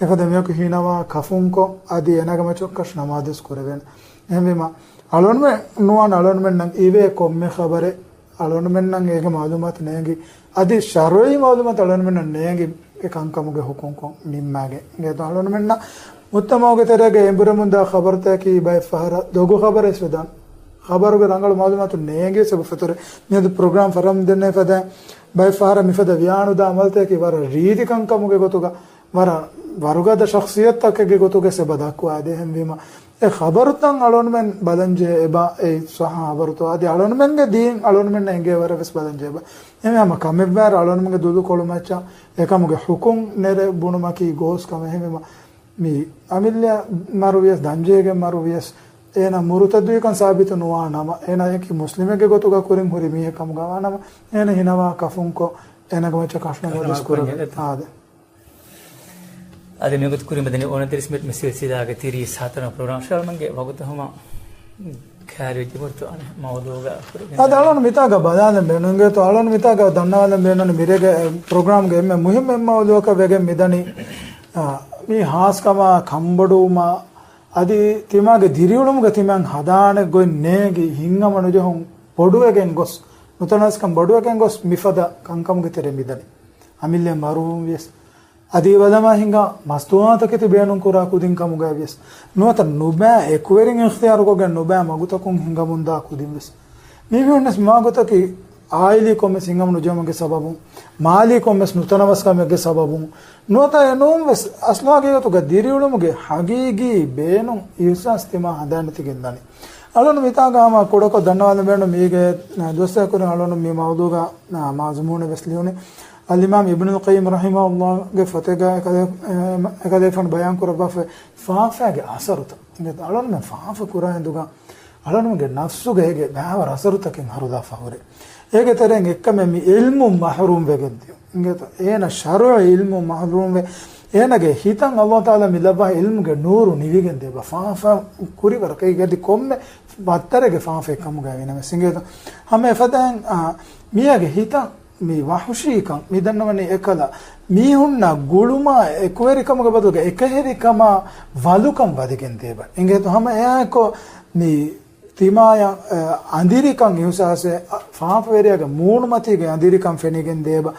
އެފަދަ މީހަކު ހީނަވާ ކަފުންކޮށް އަދި އޭނާގެ މައްޗަށް ކަށި ނަމާދުވެސް ކުރެވޭނެ. އެހެންވީމަ އަޅުންމެ ނުވާން އަޅުންމެންނަށް އިވޭ ކޮންމެ ޚަބަރެއް އަޅުންމެންނަށް އޭގެ މަޢުލޫމާތު ނޭނގި އަދި ޝަރުޢީ މަޢުލޫމާތު އަޅުންމެންނަށް ނޭނގި އެ ކަންކަމުގެ ޙުކުމްކޮށް ނިންމާގެން. އިނގޭތޯ އަޅުންމެންނަށް މުޖްތަމަޢުގެ ތެރޭގަ އެނބުރެމުންދާ ޚަބަރުތަކަކީ ބައެއް ފަހަރަށް ދޮގު ޚަބަރެއް ވެސް ވެދާނެ. ޚަބަރުގެ ރަނގަޅު މައުލޫމާތު ނޭނގޭ ސަބަބު ފެތުރެ މިއަދު ޕްރޮގްރާމް ފަރަމް ދެންނެވި ފަދަ ބައެއް ފަހަރަށް މިފަދަ ވިޔާނުދާ އަމަލުތަކަކީ ވަރަށް ރީތި ކަންކަމުގެ ގޮތުގަ ވަރަށް ވަރުގަދަ ޝަޚްޞިއްޔަތުތަކެއްގެ ގޮތުގަ އެބަ ދައްކުވާ އެދޭ. އެހެންވީމަ، އެ ޚަބަރުތައް އަޅުގަނޑުމެން ބަލަންޖެހޭ އެބަ އެ ޞައްޙަ ޚަބަރުތައް އަދި އަޅުގަނޑުމެންގެ ދީން އަޅުގަނޑުމެންނަށް އެނގޭ ވަރަށް ވެސް ބަލަންޖެހޭ އެބަ. އެހެންވީމަ، ކަމެއްވާއިރު އަޅުގަނޑުމެންގެ ދުލު ކޮޅުމައްޗަށް އެކަމުގެ ޙުކުމް ނެރެ ބުނުމަކީ ގޯސް ކަމެއް. އެހެންވީމަ، މި އަމިއްލަ މަރުވިޔަސް، ދަންޖެހިގެން މަރުވިޔަސް، އޭނަ މުރުތައްދުވިކަން ސާބިތު ނުވާ ނަމަ، އޭނަ އެކި މުސްލިމެއްގެ ގޮތުގަ ކުރިން ހުރި މީހެއް ކަމުގަ ވާ ނަމަ، އޭނަ ހިނަވާ ކަފުންކޮށް، އޭނަގެ މައްޗަށް ކަށުނަގާ ދިސްކުރެވޭ. އާދެ. އަދި މިގޮތަށް ކުރިމަދަނީ އޮނަތިރީސް މިނިޓް މި ސިލްސިލާގެ ތިރީސް ހަތަރު ޕްރޮގްރާމް ޝާލްމަންގެ ވަގުތު ހަމަ ކާރިވެއްޖެ ބޮޑުތު އަނެއް މައުލޫގަ އަދި އަޅުން މިތާގަ ބަލާލަން ބޭނުންގޭތޯ، އަޅުން މިތާގަ ދަންނަވާލަން ބޭނުން މިރޭގެ ޕްރޮގްރާމްގެ އެންމެ މުހިއްމު އެއް މައުލޫއަކަށް ވެގެން މިދަނީ، އާ، މި ހާސްކަމާ ކަންބޮޑުވުމާ އަދި ތިމާގެ ދިރިއުޅުމުގަ ތިމަން ހަދާނެ ގޮތް ނޭނގި ހިތްހަމަ ނުޖެހުން ބޮޑުވެގެން ގޮސް، ނުތަނަވަސްކަން ބޮޑުވެގެން ގޮސް މިފަދަ ކަންކަމުގެ ތެރެ މިދަނީ. އަމިއްލަ މަރުވުން ވިޔަސް އަދި އެބަދަމާ ހިނގާ މަސްތުވާތަކެތި ބޭނުންކުރާ ކުދިން ކަމުގައި ވިޔަސް ނުވަތަ ނުބައި އެކުވެރިން އިޚްތިޔާރުކޮށްގެން ނުބައި މަގުތަކުން ހިނގަމުންދާ ކުދިން ވެސް. މީ މީހުންވެސް މާގޮތަކީ އާއިލީ ކޮންމެސް ހިނގަމުނުޖެހުމުގެ ސަބަބުން، މާލީ ކޮންމެސް ނުތަނަވަސްކަމެއްގެ ސަބަބުން، ނުވަތަ އެނޫންވެސް އަސްލު ހަގީގަތުގަ ދިރިއުޅުމުގެ ހަގީގީ ބޭނުން އިހްސާސް ތިމާ ހަނދާން ނެތިގެން ދަނީ. އަޅުން މިތާގަ ހަމަ ކުޑަކޮށް ދަންނަވާލަން ބޭނުން މީގެ ދުވަސްތަކުރިން އަޅުން މި މައުލޫގަ މާޒުމޫނެއް ވެސް ލިޔުނީ. އަލްއިމާމް އިބްނުލް ޤައްޔިމް ރަޙިމަހުﷲގެ ފޮތެއްގަ އެކަލޭ-، އެކަލޭފާނު ބަޔާން ކުރައްވާފަ ފާފައިގެ އަސަރުތައް. އަޅުންމެން ފާފަ ކުރާ ހިނދުގަ އަޅުންގެ ނަފްސުގަ އޭގެ ބައިވަރު އަސަރުތަކެއް ހަރުލާފަ ހުރޭ. އޭގެ ތެރެއިން އެއްކަމެއް މި އިލްމުން މަޙްރޫމް ވެގެން ދިޔުން. އިނގޭތޯ؟ އޭނަ ޝަރުޢީ އިލްމުން މަޙްރޫމް ވެ، އޭނަގެ ހިތަށް އަﷲ ތަޢާލާ މި ލައްވާ އިލްމުގެ ނޫރު ނިވިގެން ދޭބަ. ފާފަ ކުރިވަރަކަށް އަދި ކޮންމެ ބައްތަރެއްގެ ފާފައެއް ކަމުގައި ވީނަމަވެސް. އިނގޭތޯ؟ ހަމަ އެފަދައިން، އާ، މީހާގެ ހިތަށް މި ވަޙުޝީކަން މި ދަންނަވަނީ އެކަލަ މީހުންނާ ގުޅުމާ އެކުވެރިކަމުގެ ބަދަލުގަ އެކަހެރިކަމާ ވަލުކަން ވަދެގެން ދޭބަ. އިނގޭތޯ؟ ހަމަ އެއާއެކު މި ތިމާޔަށް، އަ، އަނދިރިކަން އިހުސާސްވެ، އަ، ފާފަވެރިޔާގެ މޫނުމަތީގެ އަނދިރިކަން ފެނިގެން ދޭބަ،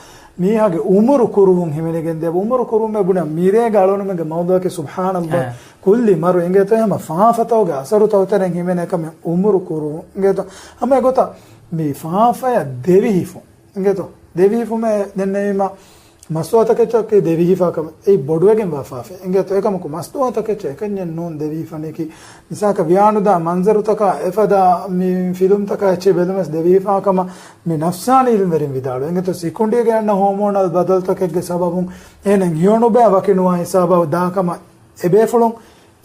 މީހާގެ އުމުރު ކުރުވުން ހިމެނިގެން ދޭބަ، އުމުރު ކުރުވުމޭ ބުނެ މިރޭގެ އަޅުގަނޑުމެންގެ މައުލޫއަކީ ސުބްޙާނަﷲ، އެ. ކުއްލި މަރު އިނގޭތޯ ހަމަ ފާފަތަކުގެ އަސަރުތައް ތެރެއިން ހިމެނޭ ކަމެއް އުމުރު ކުރުވުން އިނގޭތޯ ހަމަ އެގޮތަށް މި ފާފަޔަށް ދެވިހިފުން އިނގޭތޯ ދެވިހިފުމޭ ދެންނެވީމަ މަސްތުވާތަކެއްޗަކީ ދެވިހިފާ ކަމެއް. އެއީ ބޮޑުވެގެންވާ ފާފައެއް. އިނގޭތޯ އެކަމަކު މަސްތުވާތަކެއްޗަށް އެކަންޏެއް ނޫން ދެވިހިފަނީކީ. މިސާލަކަށް ވިޔާނުދާ މަންޒަރުތަކާ އެފަދަ މި ފިލުމްތަކާ އެއްޗެއް ބެލުމަސް ދެވިހިފާ ކަމަށް މި ނަފްސާނީ އިލްމްވެރިން ވިދާޅުވޭ. އިނގޭތޯ ސިކުނޑީގެ އަންނަ ހޯމޯނަލް ބަދަލުތަކެއްގެ ސަބަބުން އޭނަ ހެޔޮނުބައި ވަކިނުވާ ހިސާބަށް ދާ ކަމަށް އެބޭފުޅުން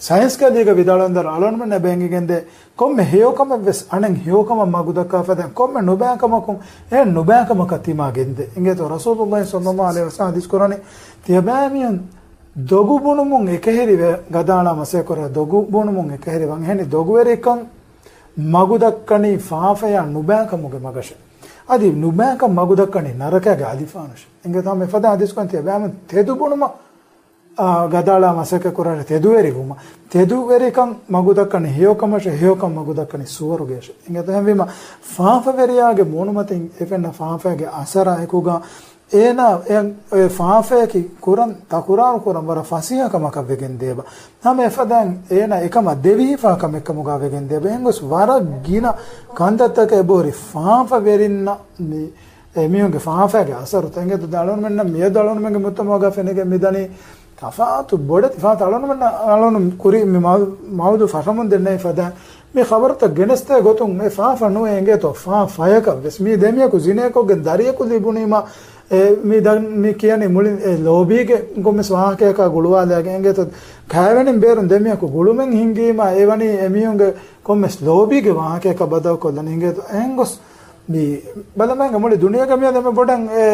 ސައިންސް ކަލީގަ ވިދާޅުވަންދާރު އަޅުގަނޑުމެންނަށް އެބަ އެނގިގެންދޭ ކޮންމެ ހެޔޮކަމެއްވެސް އަނެއް ހެޔޮކަމަށް މަގުދައްކާފަދައިން ކޮންމެ ނުބައިކަމަކުން އެ ނުބައިކަމަކަށް ތިމާ ގެންދޭ. އިނގޭތޯ ރަސޫލުﷲ ޞައްލަﷲ ޢަލައިހި ވަސައްލަމަ ޙަދީޘް ކުރަނީ ތިޔަބައިމީހުން ދޮގު ބުނުމުން އެކަހެރިވެ ގަދައަޅާ މަސައްކަތް ކުރާ ދޮގު ބުނުމުން އެކަހެރިވާން. އެހެނީ ދޮގުވެރިކަން މަގުދައްކަނީ ފާފަޔާ ނުބައިކަމުގެ މަގަށޭ. އަދި ނުބައިކަން މަގުދައްކަނީ ނަރަކައިގެ އަލިފާނަށޭ. އިނގޭތޯ ހަމަ އެފަދަ ޙަދީޘް ކުރަން ތިޔަބައިމީހުން ތެދު ބުނުމަށް އާ، ގަދައަޅާ މަސައްކަތް ކުރާނެ ތެދުވެރިވުމަށް. ތެދުވެރިކަން މަގުދައްކަނީ ހެޔޮކަމަށޭ، ހެޔޮކަން މަގުދައްކަނީ ސުވަރުގެއަށޭ. އިނގޭތޯ އެހެންވީމަ، ފާފަވެރިޔާގެ މޫނުމަތިން އެފެންނަ ފާފައިގެ އަސަރާ އެކުގަ އޭނާ އެ، އެ ފާފަޔަކީ ކުރަން ތަކުރާރު ކުރަން ވަރަށް ފަސޭހަ ކަމަކަށް ވެގެން ދޭބަ. ހަމަ އެފަދައިން އޭނާ އެކަމަށް ދެވިހިފާ ކަމެއް ކަމުގަ ވެގެން ދޭބަ. އެހެންގޮސް ވަރަށް ގިނަ ކަންތައްތަކަށް އެބަހުރި ފާފަވެރިންނަށް މި އެމީހުންގެ ފާފައިގެ އަސަރުތައް އިނގޭތޯ އަޅުންމެންނަށް މިއަދު އަޅުންމެންގެ މުޖްތަމަޢުގަ ފެނިގެން މިދަނީ ތަފާތު ބޮޑެތި ފާތަ އަޅުންމެންނަށް އަޅުން ކުރި މި މައު-، މައުޟޫ ފަށަމުން ދެންނެވި ފަދަ މި ޚަބަރުތައް ގެނެސްދޭ ގޮތުން އެ ފާފަ ނުވޭ އިނގޭތޯ ފާފަޔަކަށް ވެސް. މީ ދެމިޔަކު ޒިނޭކޮށްގެން ދަރިޔަކު ލިބުނީމަ އެ މި ދަ-، މި ކިޔަނީ މުޅިން އެ ލޯބީގެ ކޮންމެސް ވާހަކަޔަކާ ގުޅުވާލައިގެން އިނގޭތޯ ކައިވެނިން ބޭރުން ދެމިޔަކު ގުޅުމެއް ހިނގީމަ އެވަނީ އެމީހުންގެ ކޮންމެސް ލޯބީގެ ވާހަކަޔަކަށް ބަދަލުކޮށްލަނީ އިނގޭތޯ އެހެންގޮސް މި ބަލަމާގެ މުޅި ދުނިޔޭގަ މިއަދު އެންމެ ބޮޑަށް އެ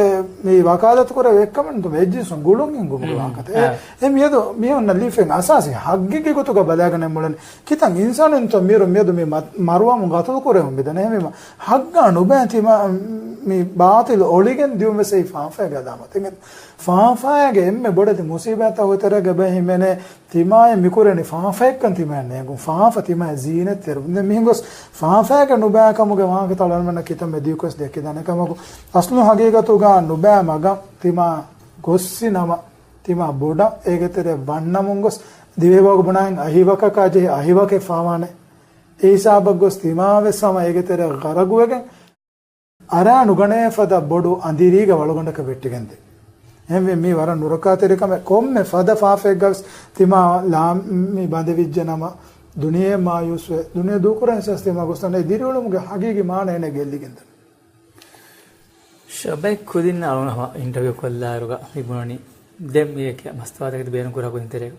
މި ވަކާލަތު ކުރެވޭ އެއްކަމެއް ނު އެއްޖިންސުން ގުޅުން ހިންގުމުގެ ވާހަކަތައް. އެ، އެ މިއަދު މިއޮންނަ ލީފެން އަސާސީ ހައްގެއްގެ ގޮތުގަ ބަލާގަނެ މުޅެން ކިތަން އިންސާނުންތޯ މިރު މިއަދު މި މަ-، މަރުވަމުން ގަތުލު ކުރެވުން މިދަނެ. އެހެންވީމަ ހައްގާ ނުބައި ތިމާ މި ބާތިލު އޮޅިގެން ދިޔުން ވެސް އެއީ ފާފައިގެ އަލާމަތެއް. އެނގޭތޯ ފާފައިގެ އެންމެ ބޮޑެތި މުސީބާތްތައް އޮތަރޭގަ ބަ ހިމެނޭ ތިމާޔަށް މިކުރެނީ ފާފައެއްކަން ތިމާޔަށް ނޭނގުން. ފާފަ ތިމާޔަށް ޒީނަތްތެރިވުން. ދެން މިހިނގޮސް ފާފައިގެ ނުބައިކަމުގެ ވާހަކަތައް އަޅުގަނޑުމެންނަށް ކިތަންމެ ދިޔުކޮސް ދެއްކިދާނެ ކަމަކު، އަސްލު ހަގީގަތުގަ ނުބައި މަގަށް ތިމާ ގޮއްސި ނަމަ، ތިމާ ބޮޑަށް އޭގެ ތެރެއަށް ވަންނަމުން ގޮސް، ދިވެހިބަހުގަ ބުނާހެން އަހިވަކަކާ ޖެހި އަހިވަކެއް ފާވާނެ. އެ ހިސާބަށް ގޮސް ތިމާވެސް ހަމަ އޭގެ ތެރޭ ޣަރަގުވެގެން އަރާ ނުގަނޭ ފަދަ ބޮޑު އަނދިރީގަ ވަޅުގަނޑަކަށް ވެއްޓިގެންދޭ. އެހެންވެ މީ ވަރަށް ނުރަކާތެރި ކަމެއް. ކޮންމެ ފަދަ ފާފައެއްގަވެސް ތިމާ ލާމް މި ބަނދެވިއްޖެ ނަމަ، ދުނިޔެ މާޔޫސްވެ، ދުނިޔެ ދޫކުރާ އިހްސާސް ތިމާ ގޮސް ތަން އެ ދިރިއުޅުމުގެ ހަގީގީ މާނަ އޭނަ ގެއްލިގެންދަން. ޝަބައި ކުދިން އަޅުން ހަމަ އިންޓަވިއު ކޮށްލާއިރުގަ މި ބުނަނީ ދެން މި އެކެ މަސްތުވާތަކެތި ބޭނުން ކުރާ ކުދިން ތެރޭގަ.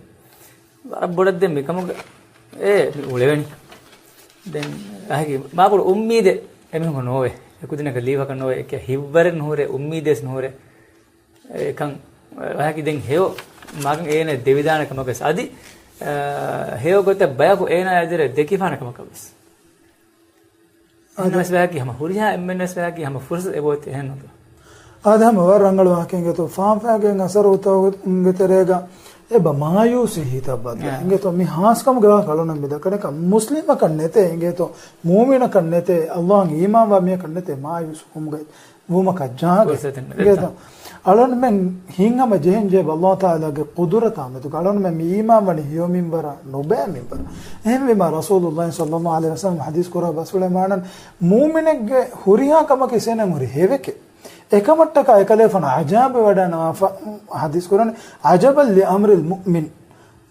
ވަރަށް ބޮޑަށް ދެން މިކަމުގަ އޭ މި އުޅެވެނީ. ދެން އަހަކީ މާބޮޑު އުއްމީދެއް އެމީހުން ނޯވޭ. އެކުދިންނަކަށް ލީވަކަށް ނޯވޭ. އެކެ ހިތްވަރެއް ނުހުރޭ، އުއްމީދެއް ނުހުރޭ. އެކަން އަހަކީ ދެން ހެޔޮ މަގަށް އޭނަ ދެވިދާނެ ކަމަކަށް ވެސް އަދި، އަ، ހެޔޮ ގޮތަށް ބަޔަކު އޭނާ އެދެރެ ދެކިފާނެ ކަމަކަށް ވެސް. އެހެން ވެސް ވަޔަކީ ހަމަ ހުރިހާ އެންމެން ވެސް ވަޔަކީ ހަމަ ފުރުސަތު އެބައޮތް އެހެންނު. އާދެ ހަމަ ވަރަށް ރަނގަޅު ވާހަކަ އިނގޭތޯ. ފާފައިގެ އަސަރުތަކުގެ ތެރޭގަ އެބަ މާޔޫސީ ހިތަށް ބަދަ. އެ. އިނގޭތޯ މި ހާސްކަމުގެ ވާހަކަ އަޅުނަން މި ދައްކަނީ މުސްލިމަކަށް ނެތޭ އިނގޭތޯ މޫމިނަކަށް ނެތޭ އައްލާހަށް އީމާންވާ މީހަކަށް ނެތޭ މާޔޫސް ވުމުގެ ވުމަކަށް ޖާގަ. ގޮސް އެތަން އިނގޭތޯ ނެތާ. އަޅުންމެން ހިތްހަމަ ޖެހެން ޖެހޭ އައްލާހު ތަޢާލާގެ ޤުދުރަތާ މެދުގަ އަޅުންމެން މި އީމާން ވަނީ ހެޔޮ މިންވަރަށް ނުބައި މިންވަރަށް. އެހެންވީމާ ރަސޫލުﷲ ޞައްލައްލާހު ޢަލައިހި ވަސައްލަމަ ޙަދީޘް ކުރާ ބަސްފުޅެއް މާނަން މޫމިނެއްގެ ހުރިހާ ކަމަކީ އޭނައަށް ހުރި ހެވެކެއް. އެކަމަށްޓަކާ އެކަލޭފާނު ޢަޖާބެއް ވަޑައިގަންނަވާފަ ޙަދީޘް ކުރަނީ، "عجبا لأمر المؤمن."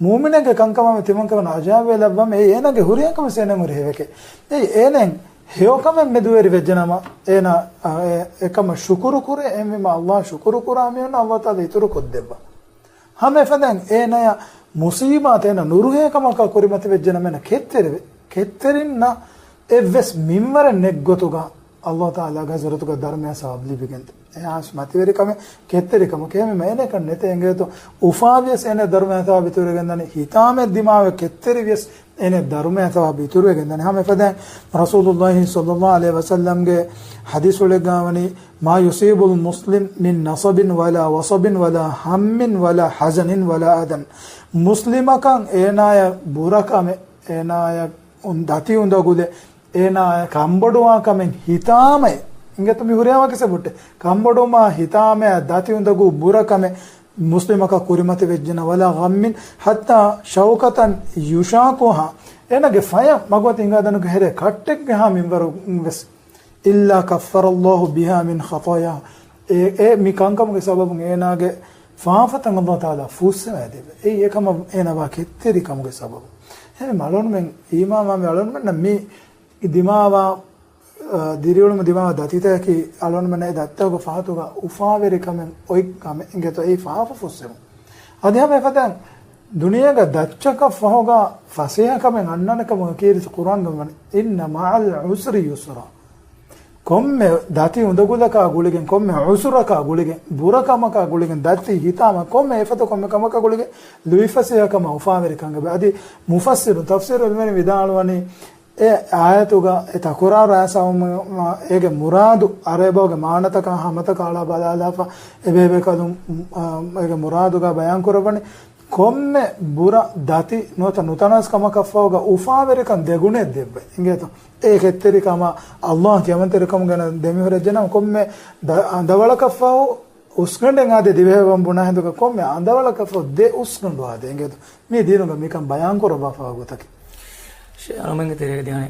މޫމިނެއްގެ ކަންކަމާމެ ތިމަންކަމަން ޢަޖާބެއް ލައްވަމެ، އެއީ އޭނަގެ ހުރިހާ ކަމެއް އޭނައަށް ހުރި ހެވެކެއް. އެއީ އޭނައަށް ހެޔޮކަމެއް މެދުވެރި ވެއްޖެނަމަ، އޭނަ، އަ، އެ، އެކަމަށް ޝުކުރު ކުރޭ، އެހެންވީމާ އައްލާހަށް ޝުކުރު ކުރާ މީހުންނަށް އައްލާހު ތަޢާލާ އިތުރު ކޮށްދެއްވާ. ހަމަ އެފަދައިން އޭނަޔަށް މުޞީބާތެއް އޭނަ ނުރުހޭ ކަމަކާ ކުރިމަތިވެއްޖެނަމަ އޭނަ ކެތްތެރިވެ، ކެތްތެރިންނަށް އެއްވެސް މިންވަރެއް ނެތްގޮތުގަ އައްލާހު ތަޢާލާގެ ޙަޟްރަތުގަ ދަރުމަޔާ ސަވާބު ލިބިގެންދޭ. އެހާސް މަތިވެރި ކަމެއް ކެތްތެރި ކަމަކީ އެހެންވީމަ އޭނައަކަށް ނެތޭ އިނގޭތޯ. އުފާވިޔަސް އޭނަ ދަރުމަޔާ ސަވާބު އިތުރުވެގެންދަނީ. ހިތާމައެއް ދިމާވެ ކެތްތެރިވިޔަސް އޭނަ ދަރުމަޔާ ސަވާބު އިތުރުވެގެންދަނީ. ހަމަ އެފަދައިން ރަސޫލުﷲ ޞައްލައްލާހު ޢަލައިހި ވަސައްލަމްގެ ޙަދީޘްފުޅެއްގަ ވަނީ، "ما يصيب المسلم من نصب ولا وصب ولا هم ولا حزن ولا أذى." މުސްލިމަކަށް އޭނާޔަށް ބުރަކަމެއް، އޭނާޔަށް އުން-، ދަތި އުނދަގުލެއް، އޭނާ ކަންބޮޑުވާ ކަމެއް ހިތާމައެއް. އިނގޭތޯ މި ހުރިހާ ވަކި ސަބުއްޓެއް. ކަންބޮޑުވުމާ ހިތާމައާ ދަތި އުނދަގޫ ބުރަކަމެއް މުސްލިމަކަށް ކުރިމަތިވެއްޖެނަމަ، ولا غم حتى يشاكها، އޭނަގެ ފަޔަށް މަގުމަތި ހިނގާދިނުގެ ހެރޭ ކައްޓެއްގެ ހާ މިންވަރު ވެސް. إلا كفر الله بها من خطاياها. އެ، އެ މި ކަންކަމުގެ ސަބަބުން އޭނާގެ ފާފަތައް އައްލާހު ތަޢާލާ ފުއްސަވައިދެއްވޭ. އެއީ އެކަމަށް އޭނާ ވާ ކެތްތެރި ކަމުގެ ސަބަބު. އެހެންވީމަ އަޅުންމެން އީމާންވާ މި އަޅުންމެންނަށް މި ދިމާވާ، އަ، ދިރިއުޅުމު ދިމާވާ ދަތިތަކަކީ އަޅުންމެންނަށް އެ ދަތިތަކުގަ ފާތުގަ އުފާވެރި ކަމެއް އޮތް ކަމެއް އިނގޭތޯ އެއީ ފާފަ ފުއްސެވުން. އަދި ހަމަ އެފަދައިން ދުނިޔޭގަ ދައްޗަކަށް ފަހުގަ ފަސޭހަ ކަމެއް އަންނާނެ ކަމުގަ ކީރިތި ޤުރްއާންގަ ވަނީ، "إن مع العسر يسرا." ކޮންމެ ދަތި އުނދަގުލަކާ ގުޅިގެން، ކޮންމެ ޢުސުރަކާ ގުޅިގެން، ބުރަކަމަކާ ގުޅިގެން، ދަތި ހިތާމަ ކޮންމެ އެފަދަ ކޮންމެ ކަމަކާ ގުޅިގެން ލުއިފަސޭހަކަމާ އުފާވެރިކަން އެބަ. އަދި މުފައްސިރުން، ތަފްސީރު ޢިލްމުވެރިން ވިދާޅުވަނީ، އެ އާޔަތުގަ އެ ތަކުރާރު އައިސްފަވުމަށް އޭގެ މުރާދު، ޢަރަބި ބަހުގެ މާނަތަކާ ހަމަތަކާ އަޅާ ބަލާލާފަ، އެބޭބޭކަލުން، އާ، އޭގެ މުރާދުގަ ބަޔާން ކުރައްވަނީ، ކޮންމެ ބުރަ ދަތި ނުވަތަ ނުތަނަވަސް ކަމަކަށްފަހުގަ އުފާވެރިކަން ދެގުނެއް ދެއްވޭ. އިނގޭތޯ؟ އެ ކެތްތެރިކަމާ އައްލާހު ކިޔަމަންތެރިކަމުގަ ދެމިހުރެއްޖެނަމަ ކޮންމެ ދަ-، އަނދަވަޅަކަށްފަހު އުސްގަނޑެއް އާދޭ ދިވެހި އެބަ ބުނާ ހިނދުގަ ކޮންމެ އަނދަވަޅަކަށްފަހު ދެ އުސްގަނޑު އާދޭ. އިނގޭތޯ؟ މީ ދީނުގަ މިކަން ބަޔާން ކުރައްވާފަ ގޮތަކީ. ޝޭޚް އަޅުމެންގެ ތެރޭގަ ދިޔަނީ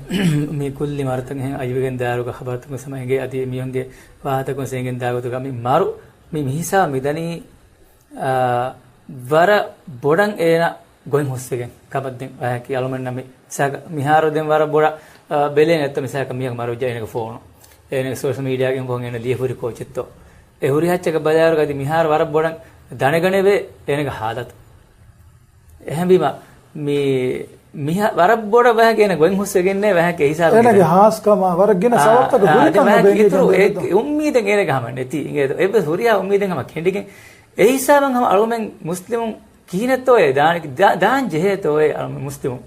މި ކުއްލި މަރަތަކުން އެހެން އައިވެގެން ދާއިރުގަ ޚަބަރުތަކުން ސަމަ އެނގޭ އަދި މީހުންގެ ވާހަކަތަކުން އެނގެން ދާ ގޮތުގަ މި މަރު މި މީސާ މިދަނީ، އާ، ވަރަށް ބޮޑަށް އޭނަ ގޮތް ހުސްވެގެން ކަމަށް ދެން ވާހަކަ އަޅުމެންނަށް މި ސާގަ މިހާރު ދެން ވަރަށް ބޮޑަށް، އާ، ބެލޭނެ އެއްތަ މިސާލަކަށް މީހަކު މަރުވެއްޖެ އޭނަގެ ފޯނު. އޭނަގެ ސޯޝަލް މީޑިއާގެ އިން ކޮށް އޭނަ ލިޔެ ހުރި ކޯޗެއްތޯ. އެ ހުރި ހައްޗަކަށް ބަލާއިރުގަ އަދި މިހާރު ވަރަށް ބޮޑަށް ދަނެގަނެވޭ އޭނަގެ ހާލަތު. އެހެންވީމަ، މި، މިހާ ވަރަށް ބޮޑަށް ވަހަކަ އޭނަ ގޮތް ހުސްވެގެންނޭ ވަހަކަ ހިސާބު އޭނަގެ ގިނަ. ހާސްކަމާ ވަރަށް ގިނަ އާ، ސަބަބުތަކަށް އާ، ހުރި އަދި ކަމެއް ވަހަކަ ބެނގި އިތުރު ދެން އެ ދެން. އުއްމީދެއް އޭނަގެ ހަމަ ނެތި. އިނގޭ އެއްވެސް ހުރިހާ އުއްމީދެއް ހަމަ ކެނޑިގެން. އެ ހިސާބަށް ހަމަ އަޅުމެން މުސްލިމުން ކިހިނެއްތޯއޭ ދާނެ، ދާ-، ދާން ޖެހޭތޯއޭ އަޅުމެން މުސްލިމުން.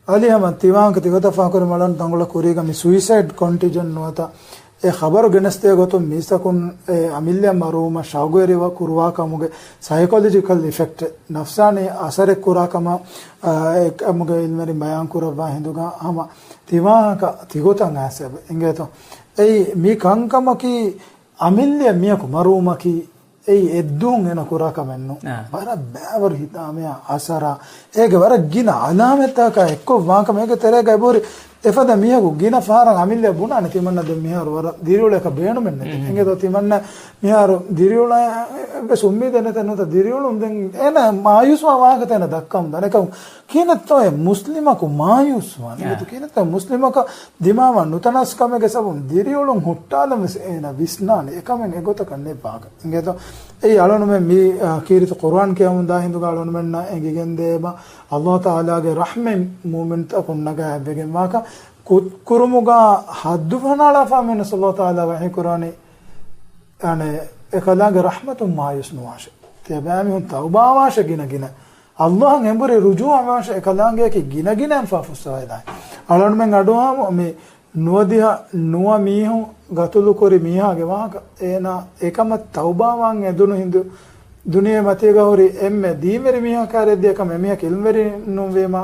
އަލި ހަމަ ތިވާންކަ ތިގޮތަށް ފާކުރި މަޅަން ތަނގުޅަ ކުރީގަ މި ސުއިސައިޑް ކޮންޓިޖެންޓް ނުވަތަ އެ ޚަބަރު ގެނެސްދޭ ގޮތުން މީސްތަކުން އެ އަމިއްލަ މަރުވުމަށް ޝައުގުވެރިވަ ކުރުވާ ކަމުގެ ސައިކޮލޮޖިކަލް އިފެކްޓް، ނަފްސާނީ އަސަރެއް ކުރާ ކަމަށް، އާ، އެ ކަމުގެ އިލްމުވެރިން ބަޔާން ކުރައްވާ ހިނދުގަ ހަމަ ތިވާހަކަ ތިގޮތަށް އައިސް އެބަ އިނގޭތޯ. އެއީ މި ކަންކަމަކީ އަމިއްލަ މީހަކު މަރުވުމަކީ އެއީ އެއްދުވަހުން އޭނަ ކުރާ ކަމެއް ނޫން. އާ. ވަރަށް ބައިވަރު ހިތާމަޔާ އަސަރާ، އޭގެ ވަރަށް ގިނަ އަލާމަތްތަކާ އެއްކޮށް ވާކަމަށް އޭގެ ތެރޭގަ އެބަހުރި އެފަދަ މީހަކު ގިނަ ފަހަރަށް އަމިއްލަ ބުނާނެ ތިމަންނަ ދެން މިހާރު ވަރަށް ދިރިއުޅޭކަށް ބޭނުމެއް ނެތެ. އެނގޭތޯ ތިމަންނަ މިހާރު ދިރިއުޅާ އެއްވެސް އުއްމީދެއް ނެތެ ނުތަ ދިރިއުޅުން ދެން އޭނަ މާޔޫސްވާ ވާހަކަތައް އޭނަ ދައްކަމުން ދާނެ. އެކަމު ކިހިނެއްތޯ އެ މުސްލިމަކު މާޔޫސްވާނެ؟ އެނގޭތޯ ކިހިނެއްތޯ މުސްލިމަކަށް ދިމާވާ ނުތަނަސްކަމެއްގެ ސަބަބުން ދިރިއުޅުން ހުއްޓާލަން ވެސް އޭނަ ވިސްނާނެ. އެކަމެއް އެގޮތަކަށް ނެތް ވާހަކަ. އެނގޭތޯ އެއީ އަޅުނުމެން މި، އާ، ކީރިތި ޤުރުއާން ކިޔަމުން ދާ ހިނދުގަ އަޅުނުމެންނަށް އެނގިގެންދޭ އެބަ ﷲ ތަޢާލާގެ ރަޙްމަތް މުއުމިންތަކުން ނަގާ އެއްވެގެންވާކަށް ކު-، ކުރުމުގަ ހައްދު ފަނާޅާފާ މީނަސް ﷲ ތަޢާލާ ވަޙީ ކުރާނީ، އަނެ، އެކަލާނގެ ރަޙްމަތުން މާޔޫސް ނުވާށޭ. ތިޔަބައިމީހުން ތައުބާވާށޭ ގިނަގިނަ. ﷲ އަށް އެނބުރި ރުޖޫޢަވާށޭ އެކަލާނގެއަކީ ގިނަގިނައިން ފާފަ ފުއްސަވައިދާނެ. އަޅަންމެން އަޑުއަހަމު މި ނުވަދިހަ ނުވަ މީހުން ގަތުލުކުރި މީހާގެ ވާހަކަ އޭނާ އެކަމަށް ތައުބާވާން އެދުނު ހިނދު ދުނިޔެ މަތީގަ ހުރި އެންމެ ދީންވެރި މީހަކާ ރޭއްދިޔަ ކަމެއް މީހަކު އިލްމްވެރި ނުވީމާ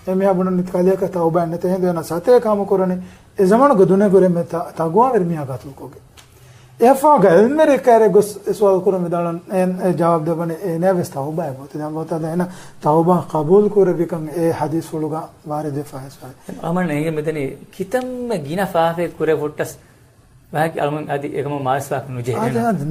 އެ މީހާ ބުނަނީ ކަލެއަކަށް ތައުބާއެއް ނެތޭ ހިނދު އޭނާ ސަތޭކަ ހަމަ ކުރަނީ އެ ޒަމާނުގެ ދުނިޔެ ގުރެ މެ ތަ-، ތަގުވާވެރި މީހާ ގަތުލުކޮށްގެން. އެއަށްފަހުގަ އިލްމްވެރި ކައިރެއް ގޮސް އެ ސުވާލު ކުރުން ވިދާޅުވަން އެ، އެ ޖަވާބު ދެއްވަނީ އޭނާ ވެސް ތައުބާއެއް ވޯ. ތި ﷲ ތަޢާލާ އޭނާ ތައުބާ ޤަބޫލު ކުރެއްވިކަން އެ ޙަދީޘްފުޅުގަ ވާރިދުވެފަ ހެސްވާ. އަޅަމަން އެނގެ މިދަނީ ކިތަންމެ ގިނަ ފާފައެއް ކުރެ ފުއްޓަސް ވާހަކަ އަޅަމަން އަދި އެކަމަށް މާސްވާކަށް ނުޖެހޭ. އާދެ، އާދެ،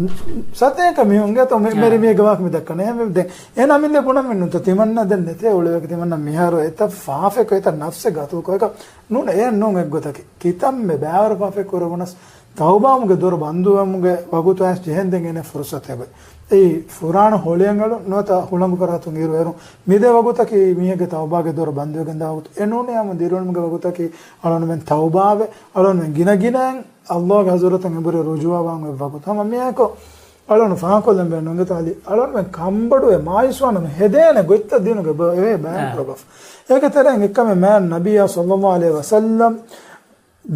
ސަތޭކަ މީހުންގެ ތޯ މެ-، މެރި މީގެ ވާހަކަ މި ދައްކަނީ. އެހެން ދެން އޭނަ އަމިއްލަ ބުނަން މި ނުތަ ތިމަންނަ ދެން ނެތޭ އުޅެވޭ ތިމަންނަ މިހާރު އެތައް ފާފައެއް އެތައް ނަފްސެއް ގަތުލުކޮށް އެކަ ނޫން އެ ނޫން އެއްގޮތަކީ. ކިތަންމެ ބައިވަރު ފާފައެއް ކުރެވުނަސް ތައުބާވުމުގެ ދޮރު ބަންދުވުމުގެ ވަގުތު އައިސް ޖެހެންދެން އޭނަ ފުރުސަތެއް އެބައޮތް. އެއީ ފުރާނަ ހޮޅިއަނގަޅު ނުވަތަ ހުޅަނގު ފަރާތުން އިރުއެރުން. މިދެ ވަގުތަކީ މީހެއްގެ ތައުބާގެ ދޮރު ބަންދުވެގެންދާ ވަގުތު. އެ ނޫނޭ ހަމަ ދިރިއުޅުމުގެ ވަގުތަކީ އަޅަނުމެން ތައުބާވެ، އަޅަނުމެން ގިނަ ގިނައިން ﷲ ގެ ޙަޟްރަތަށް އެނބުރި ރުޖޫޢަވާން އޮތް ވަގުތު. ހަމަ މިއާއެކު އަޅަނު ފާހަގަކޮށްލަން ބޭނުން އިނގޭތޯ އަލީ. އަޅަނުމެން ކަންބޮޑުވެ މާޔޫސްވާނަމަ ހެދޭނެ ގޮތްތައް ދީނުގެ ބަ-، އެ ބަޔާން ކުރައްވާފަ. އޭގެ ތެރެއިން އެއްކަމެއް މާތް ނަބިއްޔާ ޞައްލައްލާހު ޢަލައިހި ވަސައްލަމް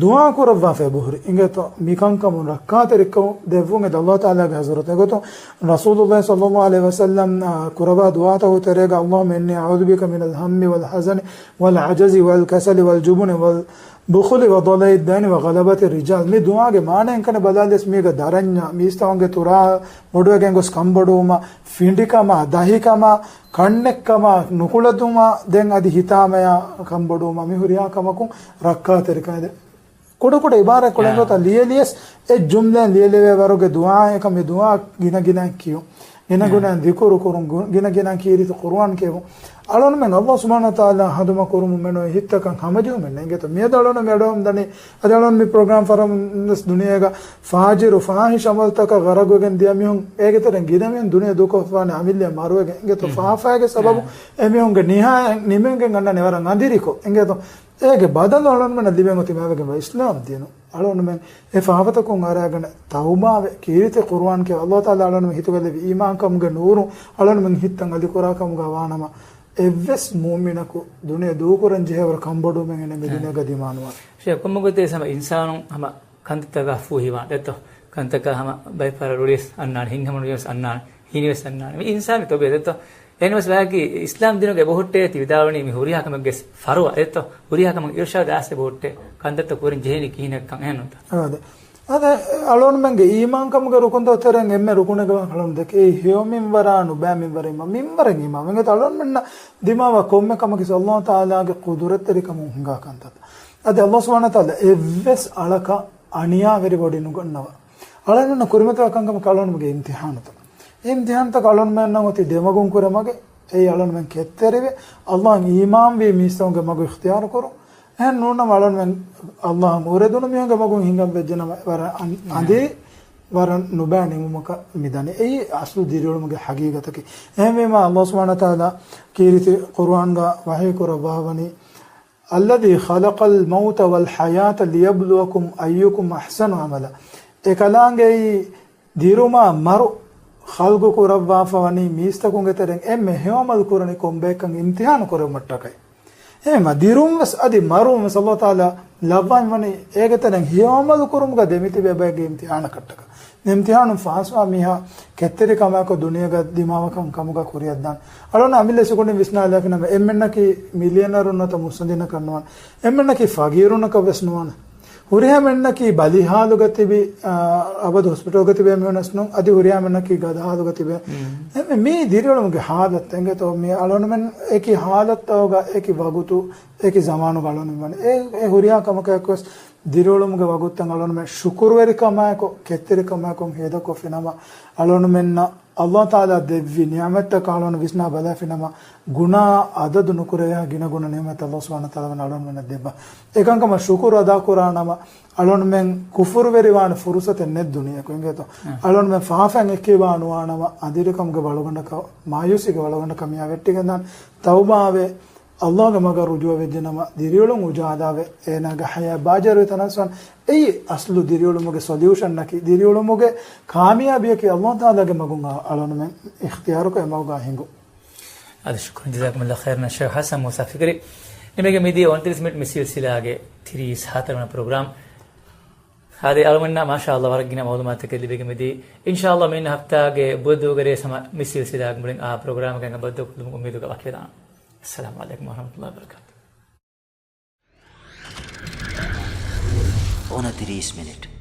ދުޢާ ކުރައްވާފަ އެބަހުރި. އިނގޭތޯ މިކަންކަމުން ރައްކާތެރިކަމުން ދެއްވުން އެދި ﷲ ތަޢާލާގެ ޙަޟްރަތު. އެގޮތުން ރަސޫލުﷲ ޞައްލައްލާހު ޢަލައިހި ވަސައްލަމް، އާ، ކުރައްވާ ދުޢާތަކުގެ ތެރޭގަ، اللهم إني أعوذ بك من الهم والحزن والعجز والكسل والجبن والبخل وضلع الدين وغلبة الرجال. މި ދުޢާގެ މާނަ އެންކަނެ ބަލާލިޔަސް މީގަ ދަރަންޏާ، މީސްތަކުންގެ ތުރާ ބޮޑުވެގެން ގޮސް ކަންބޮޑުވުމާ، ފިނޑިކަމާ، ދަހިކަމާ، ކަންނެއްކަމާ، ނުކުޅެދުމާ، ދެން އަދި ހިތާމަޔާ ކަންބޮޑުވުމާ، މި ހުރިހާ ކަމަކުން ރައްކާތެރިކަން އެދެ. ކުޑަކުޑަ އިބާރާތް ކުޅެން ގޮތަށް ލިޔެލިޔަސް އެއް ޖުމްލައެއް ލިޔެލެވޭ ވަރުގެ ދުޢާއެއް ކަމެއް ދުޢާ ގިނަ ގިނައިން ކިޔުން. ގިނަ ގިނައިން ޛިކުރު ކުރުން، ގު-، ގިނަ ގިނައިން ކީރިތި ޤުރުއާން ކިޔެވުން. އަޅަނުމެން ﷲ ސުބްޙާނަހޫ ވަތަޢާލާ ހަނދުމަ ކުރުމުން މެނުވެ ހިތަކަށް ހަމަޖެހުމެއް ނޭނގޭތޯ. މިއަދު އަޅަނު މި އަޑުއަހަމުން ދަނީ، އަދި އަޅަނު މި ޕްރޮގްރާމް ފަރަމުން ވެސް ދުނިޔޭގަ ފާޖިރު ފާޙިޝް ޢަމަލުތަކަށް ޣަރަޤުވެގެން ދިޔަ މީހުން އޭގެ ތެރެއިން ގިނަ މީހުން ދުނިޔެ ދޫކޮށްފާނެ އަމިއްލަ މަރުވެގެން. އިނގޭތޯ ފާފައިގެ ސަބަބު އެމީހުންގެ ނިހާޔަތް ނިމެންގެން އަންނަނީ ވަރަށް އަނދިރިކޮށް. އިނގޭތޯ އޭގެ ބަދަލު އަޅަނުމެންނަށް ލިބެން އޮތީ މާވެގެންވާ އިސްލާމް ދީނު. އަޅަނުމެން އެ ފާފަތަކުން އަރާގަނެ ތައުބާވެ، ކީރިތި ޤުރުއާން ކިޔަވާ، ﷲ ތަޢާލާ އަޅަނުމެން ހިތުގަ ލެއްވި އީމާންކަމުގެ ނޫރުން އަޅަނުމެން ހިތަށް އަލި ކުރާ ކަމުގަ ވާނަމަ، އެއްވެސް މުއުމިނަކު ދުނިޔެ ދޫކުރަން ޖެހޭވަރު ކަންބޮޑުވުމެއް އޭނަ މި ދުނިޔޭގަ ދިމާނުވާ. ޝޭޚް، ކޮންމެ ގޮތެއް ހަމަ އިންސާނުން ހަމަ ކަންތައްތަކާ ފޫހިވާން ދެއްތޯ؟ ކަންތައްތަކާ ހަމަ ބައެއް ފަހަރަށް ރުޅިވެސް އަންނާނެ، ހިތްހަމަނުޖެހިޔަސް އަންނާނެ، ހީނިވެސް އަންނާނެ. މި އިންސާނީ ތަބީޢަތް ދެއްތޯ؟ އެހެންވެސް ވާހަކަ އިސްލާމް ދީނުގެ އެބަހުއްޓޭ ތި ވިދާޅުވަނީ މި ހުރިހާ ކަމެއްގެ ފަރުވާ ދެއްތޯ؟ ހުރިހާ ކަމަށް އިރުޝާދު އައިސް އެބަހުއްޓޭ. ކަންތައްތައް ކުރަން ޖެހޭނީ ކިހިނެއްކަން އެހެންނޫންތަ؟ އާދެ. އާދެ، އަޅުގަނޑުމެންގެ އީމާންކަމުގެ ރުކުންތައް ތެރެއިން އެންމެ ރުކުނެއްގެ ވާހަކަ އަޅުގަނޑު ދެކެ. އެއީ ހެޔޮ މިންވަރާ ނުބައި މިންވަރަށް އިމާމް. މިންވަރަށް އިމާމް. އިނގޭތޯ އަޅުގަނޑުމެންނަށް ދިމާވާ ކޮންމެ ކަމަކީ ﷲ ތަޢާލާގެ ޤުދުރަތްތެރިކަމުން ހިނގާ ކަންތައްތައް. އަދި ﷲ ސުބްޙާނަހޫ ވަތަޢާލާ އެއްވެސް އަޅަކަށް އަނިޔާވެރިވެ ވަޑި ނުގަންނަވާ. އަޅަންނަށް ކުރިމަތިވާ ކަންކަމަކީ އަޅަންމެންގެ އިމްތިޙާނުތައް. އެ އިމްތިޙާނުތަކަށް އަޅަންމެންނަށް އޮތީ ދެމަގުން ކުރެ މަގެއް. އެއީ އަޅަންމެން ކެތްތެރިވެ، ﷲ އަށް އީމާންވީ މީސްތަކުންގެ މަގު އިޚްތިޔާރު ކުރުން. އެހެން ނޫންނަމަ އަޅަންމެން ﷲ އަށް އުރެދުނު މީހުންގެ މަގުން ހިނގަން ވެއްޖެނަމަ ވަރަށް އަން-، އަނދިރި ވަރަށް ނުބައި ނިމުމަކަށް މިދަނީ. އެއީ އަސްލު ދިރިއުޅުމުގެ ޙަޤީޤަތަކީ. އެހެންވީމާ ﷲ ސުބްޙާނަހޫ ވަތަޢާލާ ކީރިތި ޤުރުއާންގަ ވަޙީ ކުރައްވާވަނީ، الذي خلق الموت والحياة ليبلوكم أيكم أحسن عملا. އެކަލާނގެއީ ދިރުމާ މަރު ޚަލްޤު ކުރައްވާފަ ވަނީ މީސްތަކުންގެ ތެރެއިން އެންމެ ހެޔޮ ޢަމަލު ކުރަނީ ކޮންބައެއްކަން އިމްތިޙާނު ކުރެވުމަށްޓަކައި. އެހެންމަ ދިރުން ވެސް އަދި މަރުން ވެސް ﷲ ތަޢާލާ ލައްވާފަ ވަނީ އޭގެ ތެރެއިން ހެޔޮ ޢަމަލު ކުރުމުގަ ދެމިތިބޭ ބައެއްގެ އިމްތިޙާނަކަށްޓަކަ. އިމްތިޙާނުން ފާސްވާ މީހާ ކެތްތެރިކަމާއެކު ދުނިޔޭގަ ދިމާވާ ކަން ކަމުގަ ކުރިއަށްދާން. އަޅުން އަމިއްލަ ސިކުނޑިން ވިސްނާލާފިނަމަ އެންމެންނަކީ މިލިއަނަރުން ނުވަތަ މުއްސަނދިންނަކަށް ނުވާނެ. އެންމެންނަކީ ފަގީރުންނަކަށް ވެސް ނުވާނެ. ހުރިހާމެންނަކީ ބަލި ހާލުގަ ތިބި، އާ، އަބަދު ހޮސްޕިޓަލްގަ ތިބޭ މީހުންނަސް ނޫން، އަދި ހުރިހާމެންނަކީ ގަދަ ހާލުގަ ތިބޭ. އެހެންވެ، މީ ދިރިއުޅުމުގެ ހާލަތް އެނގޭތޯ، މި އަޅުނުމެން އެކި ހާލަތްތަކުގަ އެކި ވަގުތު އެކި ޒަމާނުގަ އަޅުނުމެން ވަނީ. އެ، އެ ހުރިހާ ކަމަކަށް އެކުވެސް ދިރިއުޅުމުގެ ވަގުތުތައް އަޅުނުމެން ޝުކުރުވެރިކަމާއެކު، ކެތްތެރިކަމާއެކު ހޭދަކޮށްފިނަމަ، އަޅުނުމެންނަށް އައްލާހު ތަޢާލާ ދެއްވި ނިޢުމަތްތަކަށް އަޅުން ވިސްނާ ބަލާފިނަމަ، ގުނާ އަދަދު ނުކުރެވޭހާ ގިނަ ގުނަ ނިޢުމަތް އައްލާހު ސުބްޙާނަހޫ ވަތަޢާލާ އަޅުންމެންނަށް ދެއްވާ. އެކަންކަމަށް ޝުކުރު އަދާ ކުރާނަމަ، އަޅުންމެން ކުފުރުވެރިވާނެ ފުރުޞަތެއް ނެތް ދުނިޔެއަކު އިނގޭތޯ. އަޅުންމެން ފާފައިން އެއްކިބާ ނުވާނަމަ، އަދިރިކަމުގެ ވަޅުގަނޑަކަށް، މާޔޫސީގެ ވަޅުގަނޑަކަށް މިއާ ވެއްޓިގެންދާނެ. ތައުބާވެ، އައްލާހުގެ މަގަށް ރުޖޫޢަވެއްޖެނަމަ، ދިރިއުޅުން އުޖާލާވެ، އޭނާގެ ޙަޔާތް ބާޖާރުވެ ތަނަސްވާން. އެއީ އަސްލު ދިރިއުޅުމުގެ ސޮލިއުޝަންއަކީ، ދިރިއުޅުމުގެ ކާމިޔާބީއަކީ އައްލާހު ތަޢާލާގެ މަގުން އަޅުންމެން އިޚްތިޔާރުކޮށް އެމަގުގަ ހިނގުން. އަދި ޝުކުރު، ޖަޒާކުމުﷲ ޚައިރަން ޝޭޚް ޙަސަން މޫސާ ފިކްރީ. ނިމިގެން މިދިޔަ އޮންތިރީސް މިނިޓް މި ސިލްސިލާގެ ތިރީސް ހަތަރުވަނަ ޕްރޮގްރާމް. އާދެ، އަޅުމެންނަށް މާޝާﷲ ވަރަށް ގިނަ މަޢުލޫމާތުތަކެއް ލިބިގެން މިދީ. އިންޝާﷲ މިއިން ހަފްތާގެ ބުދުގެ ރޭ ހަމަ މި ސިލްސިލާގެ މުޅިން އާ ޕްރޮގްރާމްގެ އަނގަ ބައްދަލުކޮށްލުމުގެ އުއްމީދުގަ ވަކިވެދާނަން. އައްސަލާމު ޢަލައިކުމް ވަރަޙްމަތުﷲ ވަބަރަކާތުހު. އޮނަތިރީސް މިނިޓް.